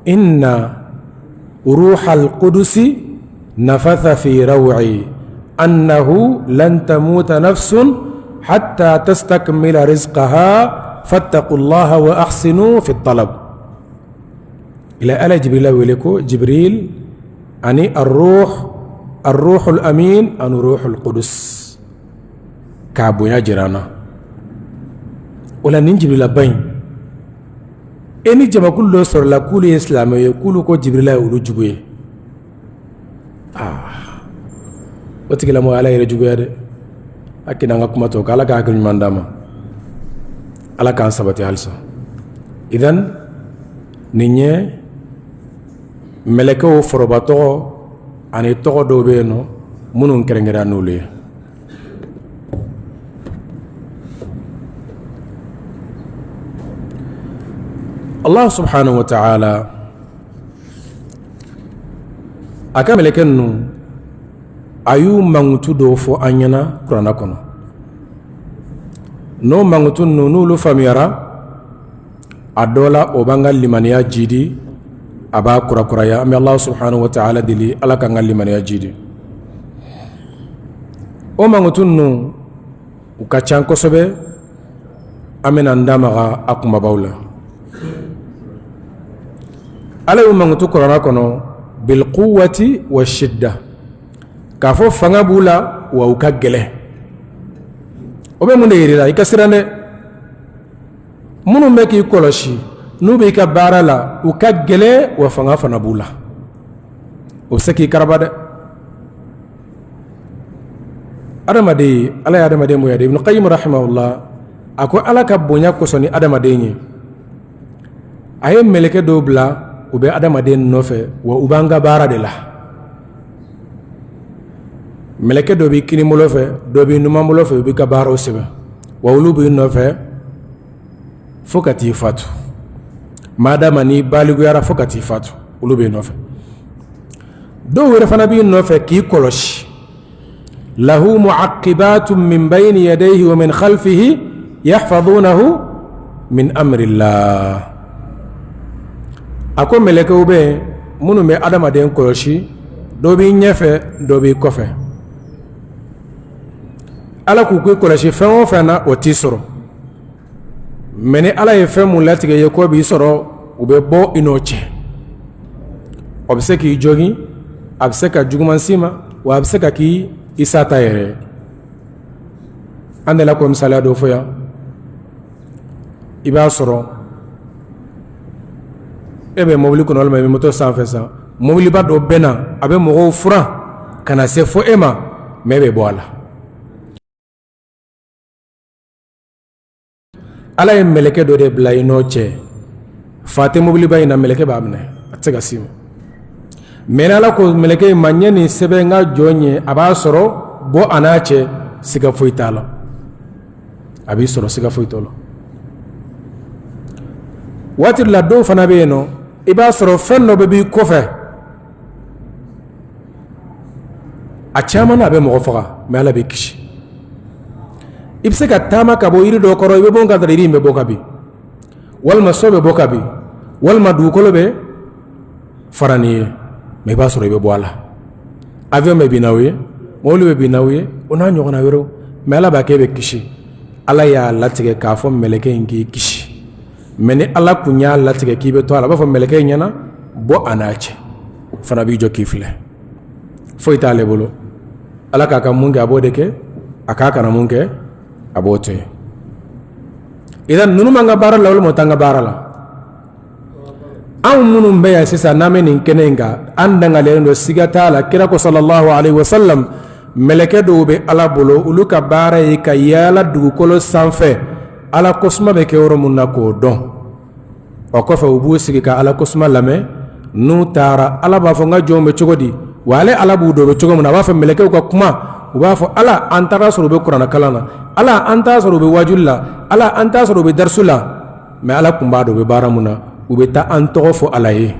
inna ruhal qudusi nafatha fi raw'i annahu lan tamuta nafsun hatta tastakmila rizqaha fattaqullaha wa ahsinu fi talab. Ila Ala ye Jibirila wele ko Jibril ani arruh, arruhul amin ani ruhul qudus, k'a bonya jira an na. O la nin Jibirila ba in, e ni jamakulu dɔ sɔrɔla k'olu ye silamɛ ye, k'olu ko Jibirila ye olu jugu ye, aa, o tigilamɔgɔ Ala yɛrɛ juguya dɛ. A kɛnɛ an ka kuma tɔ, Ala ka hakili ɲuman d'an ma, Ala k'an sabati halisa. Idan nin ye mɛlɛkɛw foroba tɔgɔ ani tɔgɔ dɔw bɛ yen nɔ minnu kɛrɛnkɛrɛnya n'olu ye. Allah subhanahu wa ta'ala a ka mɛlɛkɛ ninnu, a y'u mankutu dɔw fɔ an ɲɛna kuranɛ kɔnɔ. N'o mankutu ninnu, n'olu faamuyara, a dɔ la o b'an ka limaniya jidi, a b'a kurakuraya. An bɛ Allah subhanahu wa ta'ala deli, Ala k'an ka limaniya jidi. O mankutu ninnu, u ka ca kosɛbɛ. An bɛna an da maga a kunbabaw la. Ala y'u mankutu kuranɛ kɔnɔ bilquwwati wa shidda, k'a fɔ fanga b'u la wa u ka gɛlɛn. O bɛ mun de yir'i la? I ka siran dɛ. Minnu bɛ k'i kɔlɔsi, n'u b'i ka baara la, u ka gɛlɛn wa fanga fana b'u la, o bɛ se k'i karaba dɛ. Adamaden, Ala ye adamaden bonya de. Ibn Qayyim rahimahullah a ko Ala ka bonya kosɔn ni adamaden ye, a ye mɛlɛkɛ dɔw bila, u bɛ adamaden nɔfɛ wa u b'an ka baara de la. Mɛlɛkɛ dɔ b'i kini bolo fɛ, dɔ b'i numan bolo fɛ, u b'i ka baaraw sɛbɛn, wa olu b'i nɔfɛ fo ka t'i fatu. Madama n'i baliguyara fo ka t'i fatu, olu b'i nɔfɛ. Dɔw yɛrɛ fana b'i nɔfɛ k'i kɔlɔsi. Lahu muaqibatun min bayni yadayhi wa min khalfihi yahfazunahu min amrillah. A ko mɛlɛkɛw bɛ yen minnu bɛ adamaden kɔlɔsi, dɔ b'i ɲɛfɛ, dɔ b'i kɔfɛ. Ala k'u k'i kɔlɔsi fɛn o fɛn na, o t'i sɔrɔ. Mɛ ni Ala ye fɛn mun latigɛ ye k'o b'i sɔrɔ, u bɛ bɔ i n'o cɛ. O bɛ se k'i jogin, a bɛ se ka juguman s'i ma, wa a bɛ se ka k'i i sata yɛrɛ ye. An delila k'o misaliya dɔ fɔ yan. I b'a sɔrɔ e bɛ mobili kɔnɔ walima i bɛ moto sanfɛ sa, mobiliba dɔ bɛ na, a bɛ mɔgɔw furan ka na se fo e ma, mɛ e bɛ bɔ a la. Ala ye mɛlɛkɛ dɔ de bila i n'o cɛ. Fa tɛ mobiliba in na, mɛlɛkɛ b'a minɛ, a tɛ se ka s'i ma. Mɛ ni Ala ko mɛlɛkɛ in ma, n ye nin sɛbɛn n ka jɔn ye, a b'a sɔrɔ, bɔ a n'a cɛ, siga foyi t'a la, a b'i sɔrɔ, siga foyi t'o la. Waati la dɔw fana bɛ yen nɔ, i b'a sɔrɔ fɛn dɔ bɛ b'i kɔfɛ, a caman na a bɛ mɔgɔ faga, mɛ Ala b'i kisi. I bɛ se ka taama ka bɔ yiri dɔ kɔrɔ, i bɛ bɔ ka yiri in bɛ bɔ ka bin, walima so bɛ bɔ ka bin, walima dugukolo bɛ fara n'i ye, mɛ i b'a sɔrɔ i bɛ bɔ a la. Avion bɛ bin n'aw ye, mobili bɛ bin n'aw ye, o n'a ɲɔgɔnna wɛrɛw, mɛ Ala b'a kɛ e bɛ kisi. Ala y'a latigɛ k'a fɔ mɛlɛkɛ in k'i kisi. Mɛ ni Ala kun y'a latigɛ k'i bɛ to a la, a b'a fɔ mɛlɛkɛ in ɲɛna, bɔ a n'a cɛ. Fana b'i jɔ k'i filɛ, foyi t'ale bolo. Ala k'a ka mun kɛ, a b'o de kɛ, a k'a kana mun kɛ, a b'o to yen. Idan ninnu b'an ka baara la walima o t'an ka baara la? Anw minnu bɛ yan sisan, n'an bɛ nin kɛnɛ in kan, an dangalen don, siga t'a la. Kira ko sallallahu alaihi wasallam, mɛlɛkɛ dɔw bɛ Ala bolo, olu ka baara ye ka yaala dugukolo sanfɛ, Ala kosuma bɛ kɛ yɔrɔ min na k'o dɔn. O kɔfɛ u b'u sigi ka Ala kosuma lamɛn. N'u taara, Ala b'a fɔ n ka jɔnw bɛ cogo di? Wa ale Ala b'u dɔn bɛ cogo min na. A b'a fɔ mɛlɛkɛw ka kuma, u b'a fɔ Ala, an taara sɔrɔ u bɛ kuranɛ kalan na, Ala, an taara sɔrɔ u bɛ wajuli la, Ala, an taara sɔrɔ u bɛ darisu la. Mɛ Ala kun b'a dɔn u bɛ baara mun na. U bɛ taa an tɔgɔ fɔ Ala ye.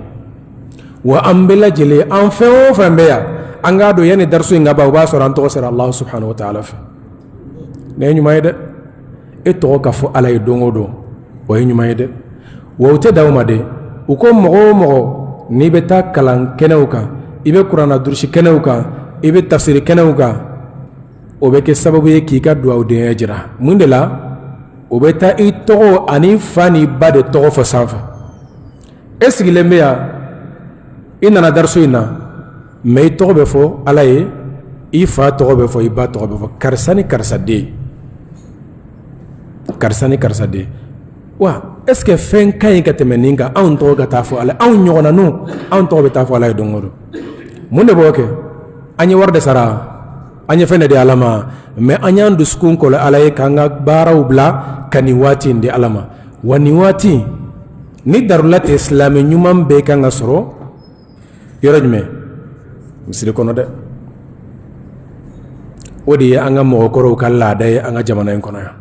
Wa an bɛɛ lajɛlen, an fɛn o fɛn bɛ yan, an k'a dɔn yanni darisu in ka ban, o b'a sɔrɔ an tɔgɔ sera Alahu subahana wa taala fɛ. Nin ye ɲuman ye dɛ. E tɔgɔ ka fɔ Ala ye don o don, o ye ɲuman ye dɛ. Wa u tɛ dan o ma dɛ. U ko mɔgɔ o mɔgɔ n'i bɛ taa kalan kɛnɛw kan, i bɛ kuranna durusi kɛnɛw kan, i bɛ tafsiri kɛnɛw kan, o bɛ kɛ sababu ye k'i ka dugawudenya jira. Mun de la? O bɛ taa i tɔgɔ ani fa ni ba de tɔgɔ fɔ sanfɛ. E sigilen bɛ yan, i nana darisu in na, mɛ i tɔgɔ bɛ fɔ Ala ye, i fa tɔgɔ bɛ fɔ, i ba tɔgɔ bɛ fɔ, karisa ni karisa den, karisa ni karisa den. Wa est-ce que fɛn ka ɲi ka tɛmɛ nin kan? Anw tɔgɔ ka taa fɔ Ala, anw ɲɔgɔnna, anw tɔgɔ bɛ taa fɔ Ala ye don o don. Mun de b'o kɛ? An ye wari de sara, an ye fɛn de di Ala ma, mɛ an y'an dusukun kɔlɔ Ala ye k'an ka baaraw bila ka nin waati in di Ala ma. Wa nin waati ni darula tɛ, silamɛ ɲuman bɛɛ kan ka sɔrɔ yɔrɔ jumɛn? Misiri kɔnɔ dɛ. O de ye an ka mɔgɔkɔrɔw ka laada ye an ka jamana in kɔnɔ yan.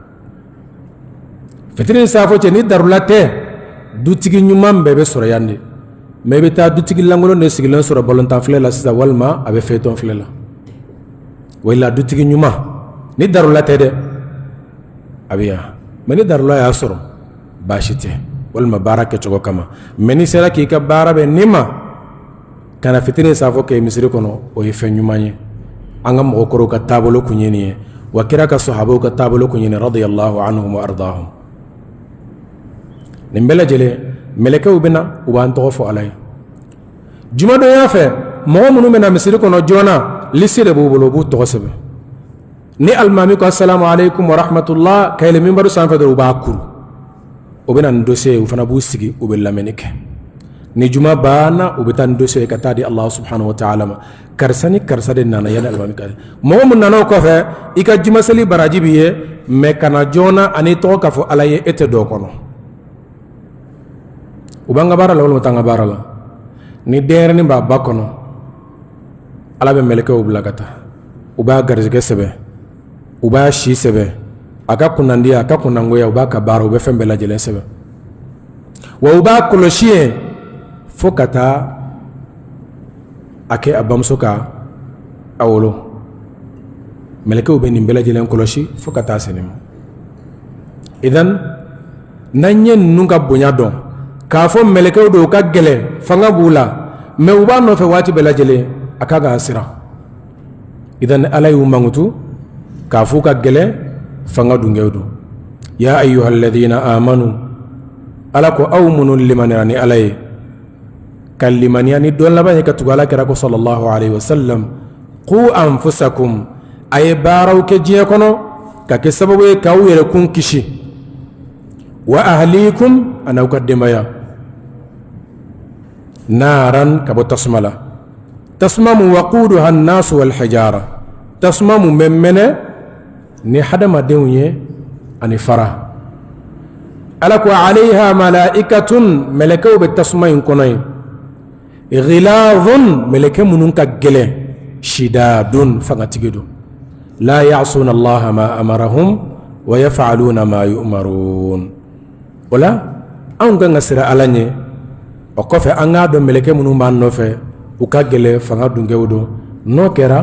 Fitiri ni saafo cɛ, ni darula tɛ, dutigi ɲuman bɛɛ bɛ sɔrɔ yan de. Mɛ i bɛ taa dutigi lankolon de sigilen sɔrɔ balontan filɛ la sisan, walima a bɛ feuilleton filɛ la. Wala dutigi ɲuman, ni darula tɛ dɛ, a bɛ yan. Mɛ ni darula y'a sɔrɔ, baasi tɛ, walima baara kɛcogo kama. Mɛ n'i sera k'i ka baara bɛn nin ma, ka na fitiri ni saafo kɛ misiri kɔnɔ, o ye fɛn ɲuman ye. An ka mɔgɔkɔrɔw ka taabolo kun ye nin ye, wa kira ka sahabaw ka taabolo kun ye nin, radiyallahu anhum wa ardahum. Nin bɛɛ lajɛlen, mɛlɛkɛw bɛ na, u b'an tɔgɔ fɔ Ala ye. Jumadonya fɛ, mɔgɔ minnu bɛ na misiri kɔnɔ joona, lisi de b'u bolo, u b'u tɔgɔ sɛbɛn. Ni alimami ko asalamu aleykum wa rahmatullah ka yɛlɛ minbaru sanfɛ dɔrɔn, u b'a kuru, o bɛ na ni dossier ye. U fana b'u sigi, u bɛ lamɛnni kɛ. Ni juma banna, u bɛ taa ni dossier ye ka taa di Allah subhanahu wa ta'ala ma. Karisa ni karisa de nana yanni alimami ka. Mɔgɔ min nana o kɔfɛ, i ka jumaseli baraji b'i ye, mɛ ka na joona ani tɔgɔ ka fɔ Ala ye, e tɛ don o kɔnɔ. U b'an ka baara la walima u t'an ka baara la? Ni denyɛrɛnin b'a ba kɔnɔ, Ala bɛ mɛlɛkɛw bila ka taa. U b'a garijɛgɛ sɛbɛn, u b'a si sɛbɛn, a ka kunnandiya, a ka kunnangoya, u b'a ka baara, u bɛ fɛn bɛɛ lajɛlen sɛbɛn, wa u b'a kɔlɔsi yen fo ka taa a kɛ a bamuso ka a wolo. Mɛlɛkɛw bɛ nin bɛɛ lajɛlen kɔlɔsi fo ka taa se nin ma. Idan n'an ye ninnu ka bonya dɔn k'a fɔ mɛlɛkɛw don, u ka gɛlɛn, fanga b'u la, mais u b'an nɔfɛ waati bɛɛ lajɛlen, a ka k'an siran. Idan Ala y'u mankutu k'a f'u ka gɛlɛn, fanga dunkew don. Ya ayyuhalladhina amanu, Ala ko aw minnu limaniyara ni Ala ye, ka limaniya ni don laban ye, ka tugu Ala kira kɔ sallallahu alaihi wasallam, qu anfusakum, a ye baaraw kɛ diɲɛ kɔnɔ ka kɛ sababu ye k'aw yɛrɛ kun kisi, wa ahlikum, an'aw ka denbaya, naran, ka bɔ tasuma la, tasuma mun waquduha annasu wal hijara, tasuma mun bɛ mɛnɛ ni hadamadenw ye ani fara. Ala ko alayha malaikatun, mɛlɛkɛw bɛ tasuma in kɔnɔ yen, ghilazun, mɛlɛkɛ minnu ka gɛlɛn, shidadun, fangatigi don, la ya'suna allaha ma amarahum wa yaf'aluna ma yu'marun. O la anw kan ka siran Ala ɲɛ. O kɔfɛ an k'a dɔn mɛlɛkɛ minnu b'an nɔfɛ, u ka gɛlɛn, fanga dunkew don. N'o kɛra,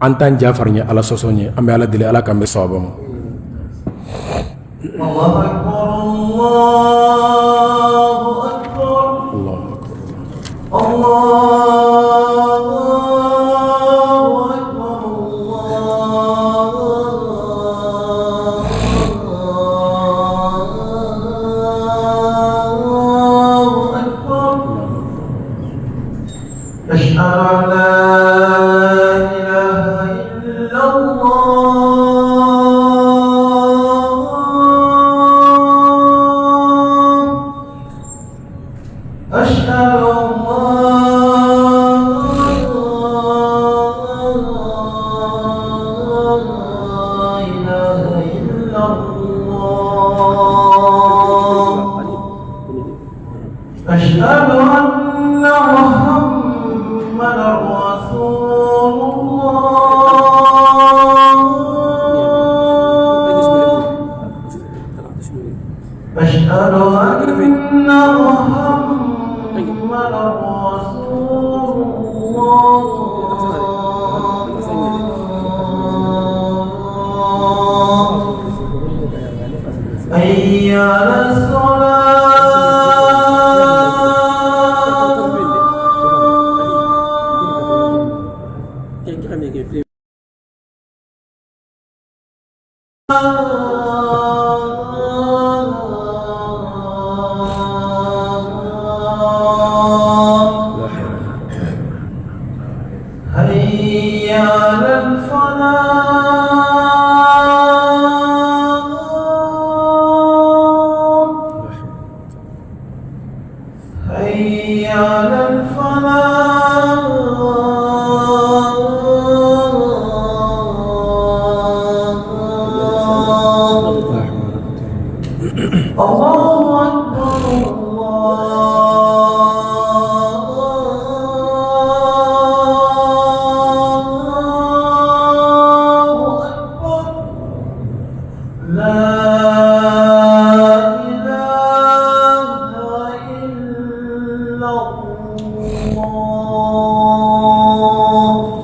an t'an ja farinya Ala sɔsɔ ɲɛ. An bɛ Ala deli, Ala k'an bɛn sawaba ma.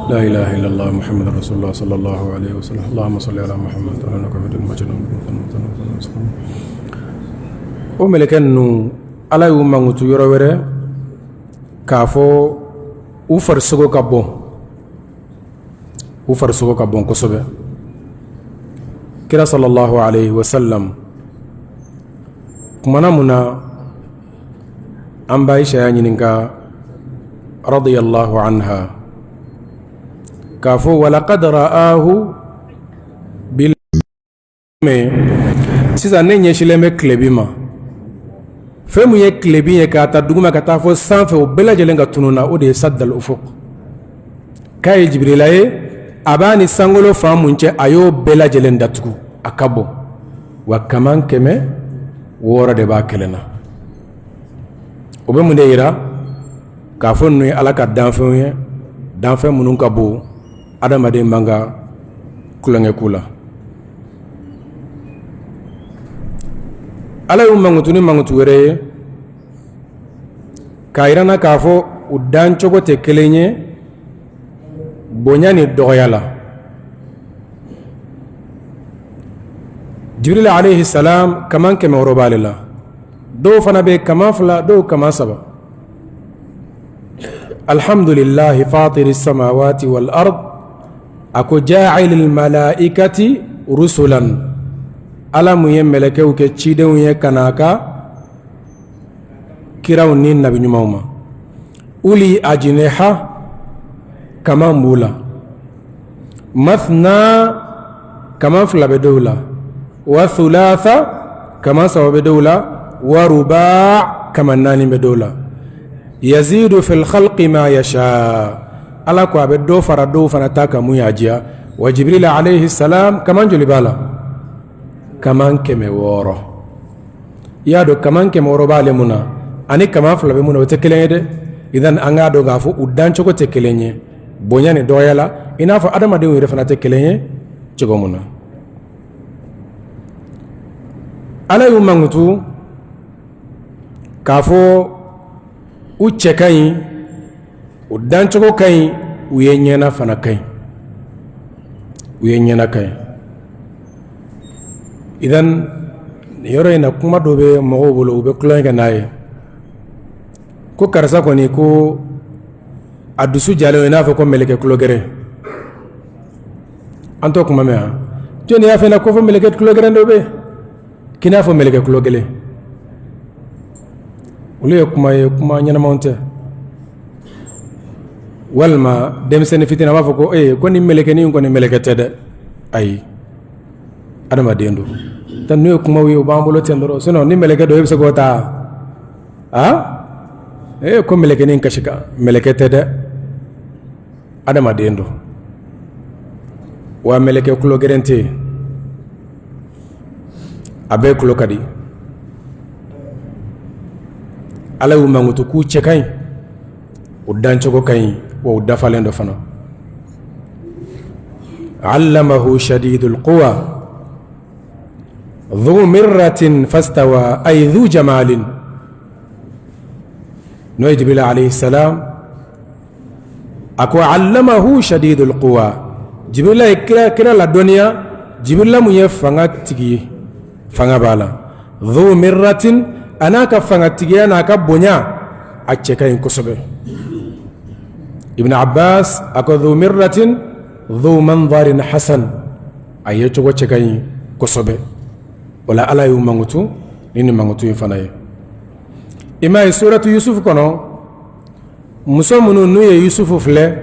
La ilaha illallah Muhammad Rasulullah sallallahu alaihi wasallam. Allahumma salli ala Muhammad wa ala O mɛlɛkɛ ninnu, Ala y'u mankutu yɔrɔ wɛrɛ k'a fɔ u farisogo ka bon, u farisogo ka bon kosɛbɛ. Kira sallallahu alaihi wasallam kumana mun na, an ba Aisha y'a ɲininka radiyallahu anha k'a fɔ walaqad ra'ahu bil sisan ne ɲɛsilen bɛ tilebin ma, fɛn mun ye tilebin ye k'a ta duguma ka taa fɔ sanfɛ, o bɛɛ lajɛlen ka tunun na, o de ye saddal ufuq. K'a ye Jibirila ye, a b'a ni sankolo fan mun cɛ, a y'o bɛɛ lajɛlen datugu. A ka bon wa, kaman 600 de b'a kelen na. O bɛ mun de yira? K'a fɔ ninnu ye Ala ka danfɛnw ye, danfɛn minnu ka bon. Adamaden man ka tulonkɛ k'u la. Ala y'u mankutu ni mankutu wɛrɛ ye k'a jira an na k'a fɔ u dancogo tɛ kelen ye bonya ni dɔgɔya la. Jibril alayhi salam kaman 600 b'ale la, dɔw fana bɛ kaman fila, dɔw kaman saba. Alhamdulillahi fatiri samawati wal ard a ko ja'ilil malaikati rusulan, Ala mun ye mɛlɛkɛw kɛ cidenw ye ka n'a ka kiraw ni nabi ɲumanw ma. Uli ajniha, kaman b'u la, mathna, kaman fila bɛ dɔw la, wa thulatha, kaman saba bɛ dɔw la, wa ruba, kaman naani bɛ dɔw la. Yazidu fil khalqi ma yasha, Ala ko a bɛ dɔ fara dɔw fana ta kan mun y'a diya. Wa Jibril alayhi salam kaman joli b'a la? Kaman 600. I y'a dɔn kaman 600 b'ale mun na ani kaman fila bɛ mun na, o tɛ kelen ye dɛ. Idan an k'a dɔn k'a fɔ u dancogo tɛ kelen ye bonya ni dɔgɔya la, i n'a fɔ adamadenw yɛrɛ fana tɛ kelen ye cogo mun na. Ala y'u mankutu k'a fɔ u cɛ ka ɲi, u dancogo ka ɲi, u ye ɲɛna fana ka ɲi, u ye ɲɛna ka ɲi. Idan nin yɔrɔ in na, kuma dɔ bɛ mɔgɔw bolo, u bɛ tulonkɛ kɛ n'a ye ko karisa kɔni ko a dusu jalen i n'a fɔ ko mɛlɛkɛ tulogɛrɛn. An t'o kuma mɛn wa? Jɔnni y'a f'i ɲɛna ko fo mɛlɛkɛ tulogɛrɛn dɔ bɛ yen k'i n'a fɔ mɛlɛkɛ tulo gɛlɛn? Olu ye kuma ye, kuma ɲɛnamaw tɛ. Walima denmisɛnnin fitinin a b'a fɔ ko ee ko nin mɛlɛkɛnin kɔni mɛlɛkɛ tɛ dɛ. Ayi, adamaden don. Tan n'o ye kumaw ye, u b'an bolo ten dɔrɔn. Sinon ni mɛlɛkɛ don, e bɛ se k'o ta? Aa, ee ko mɛlɛkɛnin kasi kan, mɛlɛkɛ tɛ dɛ, adamaden don. Wa mɛlɛkɛ tulo gɛrɛn tɛ yen, a bɛɛ tulo ka di. Ala y'u mankutu k'u cɛ ka ɲi, u dancogo ka ɲi, wa u dafalen don fana. Allamahu shadidul quwa dhu mirratin fastawa ay dhu jamalin, n'o ye Jibril alayhi salam. A ko allamahu shadidul quwa, Jibrila ye kira ladɔnniya. Jibrila mun ye fanga tigi ye, fanga b'a la. Dhu mirratin, a n'a ka fangatigiya n'a ka bonya, a cɛ ka ɲi kosɛbɛ. Ibn Abbas a ko dhu mirratin dhu manzarin hasan, a ye cogo cɛ ka ɲi kosɛbɛ. O la Ala y'u mankutu ni nin mankutu in fana ye. I m'a ye suratu Yusuf kɔnɔ, muso minnu n'u ye Yusufu filɛ,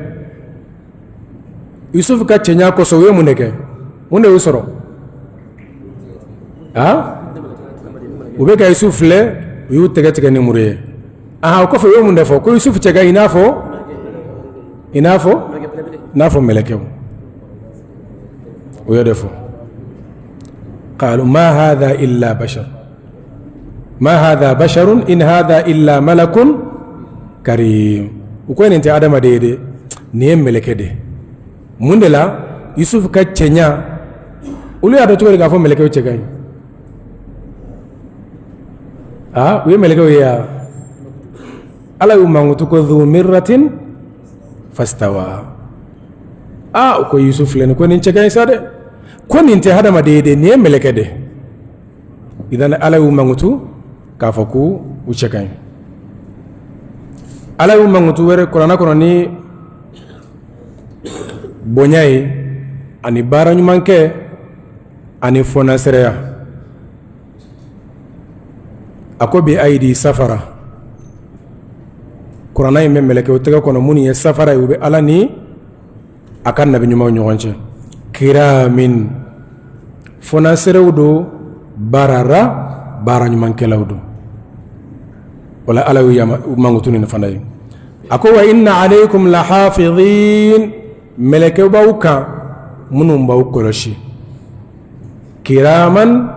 Yusufu ka cɛɲa kosɔn, u ye mun de kɛ? Mun de y'u sɔrɔ? A u bɛ ka Yusufu filɛ, u y'u tɛgɛ tigɛ ni muru ye. Aa, o kɔfɛ u ye mun de fɔ? Ko Yusufu cɛ ka ɲi i n'a fɔ mɛlɛkɛw. U y'o de fɔ: qalu ma hadha illa bashar, ma hadha basharun in hadha illa malakun karim. U ko nin tɛ adamaden ye dɛ, nin ye mɛlɛkɛ de. Mun de la? Yusuf ka cɛɲa. Olu y'a dɔn cogo di k'a fɔ mɛlɛkɛw cɛ ka ɲi? Aa, u ye mɛlɛkɛw ye wa? Ala y'u mankutu ko dhu mirratin fastawa. Aa, u ko Yusuf filɛ nin, ko nin cɛ ka ɲi sa dɛ, ko nin tɛ hadamaden ye dɛ, nin ye mɛlɛkɛ de. Idan Ala y'u mankutu k'a fɔ ko u cɛ ka ɲi. Ala y'u mankutu wɛrɛ kuranɛ kɔnɔ ni bonya ye ani baara ɲuman kɛ ani fɔnasɛrɛya. A ko bi ayidi safara, kuranɛ in bɛ mɛlɛkɛw tɛgɛ kɔnɔ minnu ye safara ye, u bɛ Ala ni a ka nabi ɲumanw ɲɔgɔn cɛ. Kiramin, fɔnasɛrɛw don, barara, baara ɲumankɛlaw don. O la Ala y'u mankutu nin fana ye. A ko wa inna alaykum lahafidhin, mɛlɛkɛw b'aw kan minnu b'aw kɔlɔsi. Kiraman,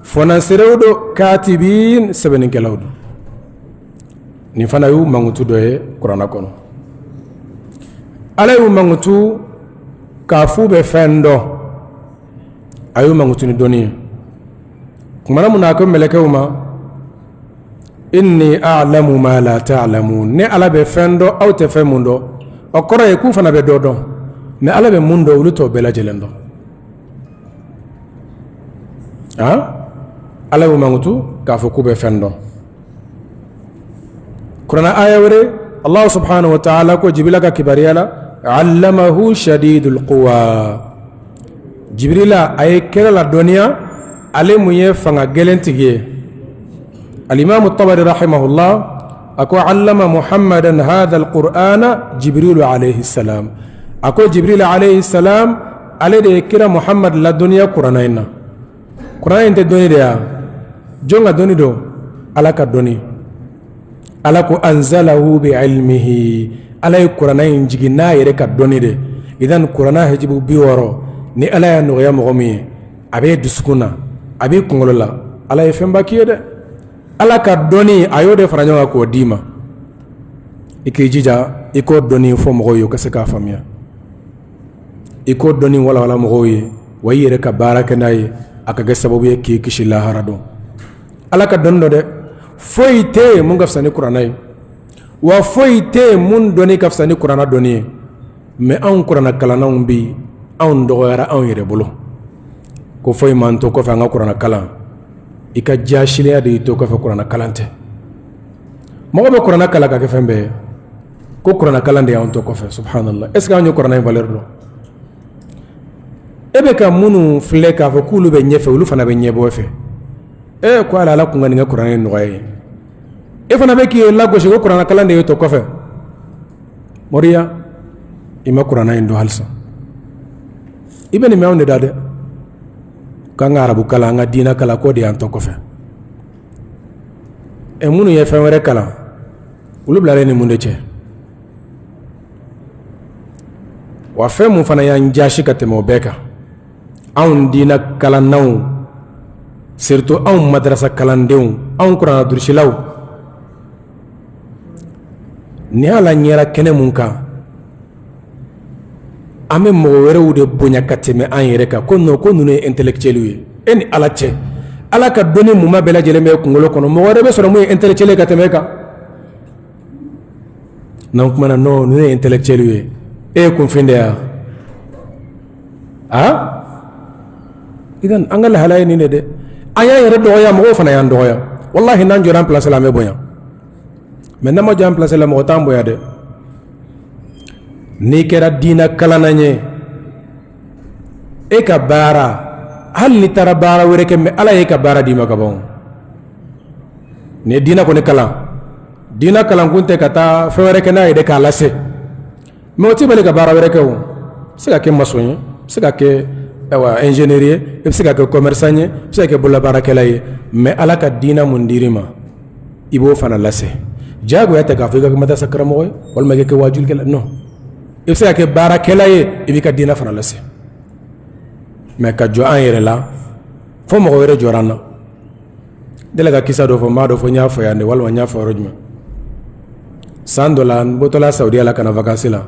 fɔnasɛrɛw don, katibin, sɛbɛnnikɛlaw don. Nin fana y'u mankutu dɔ ye kuranɛ kɔnɔ. Ala y'u mankutu K'a f'u bɛ fɛn dɔn, a y'u mankutu ni dɔnni ye. Kumana mun na a ko mɛlɛkɛw ma: inni a'lamu ma la ta'lamun, ne Ala bɛ fɛn dɔn, aw tɛ fɛn mun dɔn. O kɔrɔ ye k'u fana bɛ dɔ dɔn, mais Ala bɛ mun dɔn, olu t'o bɛɛ lajɛlen dɔn. Ala y'u mankutu k'a fɔ k'u bɛ fɛn dɔn. Kuranɛ aya wɛrɛ, Allah subhanahu wa ta'ala ko Jibirila ka kibaruya la: allamahu shadidul quwa. Jibirila, a ye kira ladɔnniya, ale mun ye fanga gɛlɛn tigi ye. Alimamu Tabari rahimahullah a ko: allama Muhammadan hadha alqur'ana Jibrilu alayhi salam. A ko Jibril alayhi salam, ale de ye kira Muhammad ladɔnniya kuranɛ in na. Kuranɛ in tɛ dɔnni de ya? Jɔn ka dɔnni don? Ala ka dɔnni. Ala ko: anzalahu bi ilmihi. Ala ye kuranɛ in jigin n'a yɛrɛ ka dɔnni de. Idan kuranɛ hijibu 60 ni Ala y'a nɔgɔya mɔgɔ min ye, a b'e dusukun na, a b'i kunkolo la, Ala ye fɛnba k'i ye dɛ. Ala ka dɔnni, a y'o de fara ɲɔgɔn kan k'o d'i ma. I k'i jija i k'o dɔnni fɔ mɔgɔw ye, u ka se k'a faamuya. I k'o dɔnni walawala mɔgɔw ye, wa i yɛrɛ ka baara kɛ n'a ye, a ka kɛ sababu ye k'i kisi lahara don. Ala ka dɔnni dɔ dɛ. Foyi tɛ yen mun ka fisa ni kuranɛ ye, wa foyi tɛ yen mun dɔnni ka fisa ni kuranɛ dɔnni ye. Mais anw kuranɛ kalannaw bi, anw dɔgɔyara anw yɛrɛ bolo ko foyi m'an to kɔfɛ an ka kuranɛ kalan. I ka jaasiliya de y'i to kɔfɛ, kuranɛ kalan tɛ. Mɔgɔ bɛ kuranɛ kalan ka kɛ fɛn bɛɛ ye, ko kuranɛ kalan de y'an to kɔfɛ. Subhanallah, est ce que anw ye kuranɛ in valeur dɔn? E bɛ ka minnu filɛ k'a fɔ k'olu bɛ ɲɛfɛ, olu fana bɛ ɲɛbɔ fɛ. E ko ala, Ala kun ka nin kɛ kuranɛ in nɔgɔya ye. E fana bɛ k'i lagosi ko kuranɛ kalan de y'e to kɔfɛ. Moriya, i ma kuranɛ in dɔn halisa. I bɛ nin mɛn anw de da dɛ, k'an ka arabu kalan, an ka diinɛ kalan, k'o de y'an to kɔfɛ. Ɛ, minnu ye fɛn wɛrɛ kalan, olu bilalen ni mun de cɛ? Wa fɛn mun fana y'an jasi ka tɛmɛ o bɛɛ kan, anw diinɛ kalannaw, surtout anw madarasa kalandenw, anw kuranɛ durusilaw, ni ala ɲɛra kɛnɛ mun kan, an bɛ mɔgɔ wɛrɛw de bonya ka tɛmɛ an yɛrɛ kan, ko non, ko ninnu ye intellectuel ye. E ni Ala cɛ, Ala ka dɔnni muma bɛɛ lajɛlen bɛ kunkolo kɔnɔ, mɔgɔ wɛrɛ bɛ sɔrɔ mun ye intellectuel ye ka tɛmɛ e kan? N'an kumana, non, ninnu ye intellectuel ye. E ye kunfin de ya? A idan an ka lahala ye nin de dɛ. An y'an yɛrɛ dɔgɔya, mɔgɔw fana y'an dɔgɔya. Wallahi, n'an jɔra an place la, an bɛ bonya, mais n'an ma jɔ an place la, mɔgɔ t'an bonya dɛ. N'i kɛra diinɛ kalanna ye, e ka baara, hali n'i taara baara wɛrɛ kɛ, mais Ala y'e ka baara d'i ma ka ban. Nin ye diinɛ kɔni kalan, diinɛ kalankun tɛ ka taa fɛn wɛrɛ kɛ n'a ye dɛ, k'a lase, mais o t'i bali ka baara wɛrɛ kɛ. O bɛ se ka kɛ maçon ye, bɛ se ka kɛ ayiwa ingénieur ye, i bɛ se ka kɛ commerçant ye, i bɛ se ka kɛ bololabaarakɛla ye, mais Ala ka diinɛ mun dir'i ma, i b'o fana lase. Diyagoya tɛ k'a fɔ i ka kɛ madarasa karamɔgɔ ye walima i ka kɛ waajulikɛla. Non, i bɛ se ka kɛ baarakɛla ye, i b'i ka diinɛ fana lase. Mais ka jɔ an yɛrɛ la fo mɔgɔ wɛrɛ jɔra an na. Deli ka kisa dɔ fɔ, n b'a dɔn fɔ n y'a fɔ yan de walima n y'a fɔ yɔrɔ jumɛn. San dɔ la, n bɔtɔla Saudiya la ka na vacances la,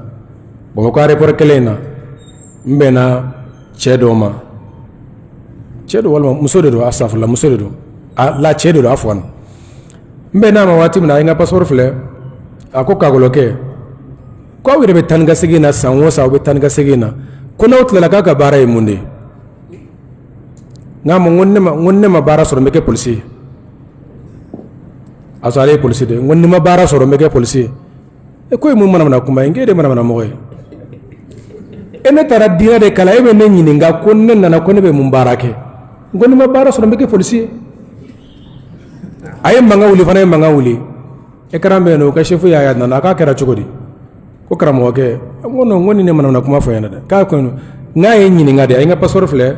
Bamakɔ aéroport kelen in na, n bɛnna cɛ dɔ ma. Cɛ don walima muso de don? Asafurula, muso de don. A la, cɛ de don, a fɔ n bɛn n'a ma waati min na, a ye n ka passeport filɛ, a ko: kakɔlɔkɛ, ko aw yɛrɛ bɛ taa ni ka segin na san o san, aw bɛ taa ni ka segin na, ko n'aw tilala, k'a ka baara ye mun de ye? N k'a ma, n ko ne ma baara sɔrɔ, n bɛ kɛ polisi ye. A sɔrɔ ale ye polisi de ye. N ko ni ma baara sɔrɔ, n bɛ kɛ polisi ye. E ko ye mun manamana kuma ye? N k'e de manamana mɔgɔ ye. E, ne taara diinɛ de kalan, e bɛ ne ɲininka ko ne nana ko ne bɛ mun baara kɛ? N ko ni ma baara sɔrɔ, n bɛ kɛ polisi ye. A ye mankan wuli fana, ye mankan wuli. Écran bɛ yen nɔ, o ka chef y'a ye, a nana, a k'a kɛra cogo di? Ko karamɔgɔkɛ, n ko non, n ko nin ne manamana kuma fɔ ɲɛna dɛ. K'a ko n k'a ye ɲininka de, a ye n ka passeport filɛ,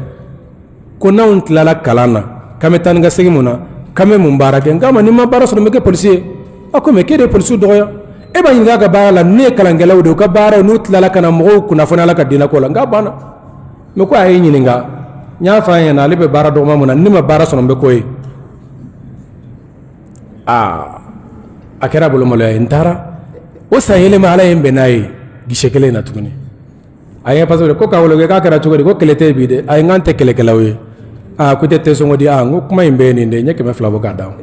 ko n'anw tilala kalan na, k'an bɛ taa ni ka segin mun na, k'an bɛ mun baara kɛ? N k'a ma, ni ma baara sɔrɔ, n bɛ kɛ polisi ye. A ko mais k'e de ye polisiw dɔgɔya, e b'a ɲininka a ka baara la. Ne ye kalankɛlaw de ye, u ka baara ye n'u tilala ka na mɔgɔw kunnafoni Ala ka diinɛ ko la. N k'a banna, mais ko a ye ɲininka, n y'a fɔ a ɲɛna, ale bɛ baara dɔgɔma mun na, ni ma baara sɔrɔ, n bɛ k'o ye. Aa, a kɛra bolo maloya ye. N taara o san yɛlɛma, Ala ye n bɛn n'a ye guichet kelen in na tuguni. A ye passeport ko k'a wele k'a kɛra cogo di, ko kɛlɛ tɛ bi dɛ. Ayi, n k'an tɛ kɛlɛkɛlaw ye. Aa, ko tɛ tesɔngɔ di. Aa, n ko kuma in bɛɛ ye nin de ye, n ye 200 bɔ k'a d'a ma.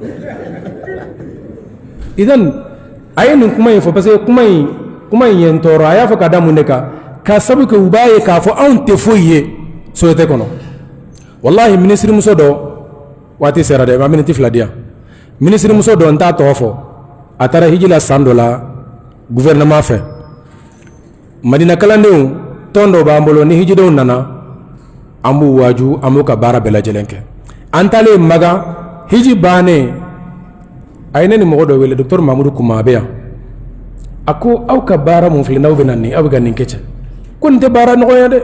Idan a ye nin kuma in fɔ parce que kuma in ye n tɔɔrɔ. A y'a fɔ ka da mun de kan? Ka sabu kɛ u b'a ye k'a fɔ anw tɛ foyi ye société kɔnɔ. Walahi, minisirimuso dɔ, waati sera dɛ, ma miniti 2 di yan. Minisirimuso dɔ, n t'a tɔgɔ fɔ, a taara hiji la san dɔ la gouvernement fɛ. Madina kalandenw tɔn dɔ b'an bolo, ni hijidenw nana, an b'u waaju, an b'u ka baara bɛɛ lajɛlen kɛ. An taalen Makan, hiji bannen, a ye ne ni mɔgɔ dɔ wele, docteur Mamudu Kuma, a bɛ yan. A ko aw ka baara mun filɛ, n'aw bɛ na nin, aw bɛ ka nin kɛ cɛ, ko nin tɛ baara nɔgɔya dɛ.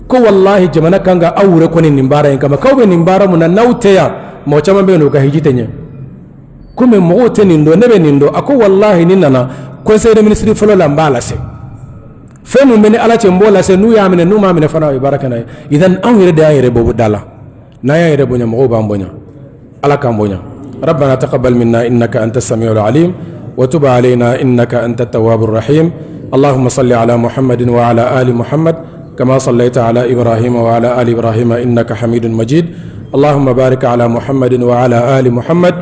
Ko walahi, jamana kan ka aw yɛrɛ kɔni nin baara in kama, k'aw bɛ nin baara mun na, n'aw tɛ yan, mɔgɔ caman bɛ yen nɔ, u ka hiji tɛ ɲɛ. Komi mɔgɔw tɛ nin dɔn, ne bɛ nin dɔn. A ko walahi, ni nana conseil des ministres fɔlɔ la, n b'a lase. Fɛn mun bɛ ni Ala cɛ, n b'o lase. N'u y'a minɛ, n'u m'a minɛ fana, o ye baara kɛ n'a ye. Idan anw yɛrɛ de y'an yɛrɛ bɔ da la. N'an y'an yɛrɛ bonya, mɔgɔw b'an bonya. Ala k'an bonya. ربنا تقبل منا إنك أنت السميع العليم وتب علينا إنك أنت التواب الرحيم. اللهم صل على محمد وعلى آل محمد كما صليت على إبراهيم وعلى آل إبراهيم إنك حميد مجيد. اللهم بارك على محمد وعلى آل محمد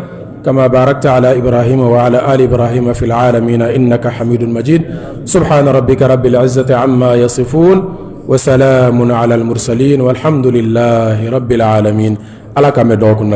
كما باركت على إبراهيم وعلى آل إبراهيم في العالمين إنك حميد مجيد. سبحان ربك رب العزة عما يصفون وسلام على المرسلين والحمد لله رب العالمين. على كم دوكم.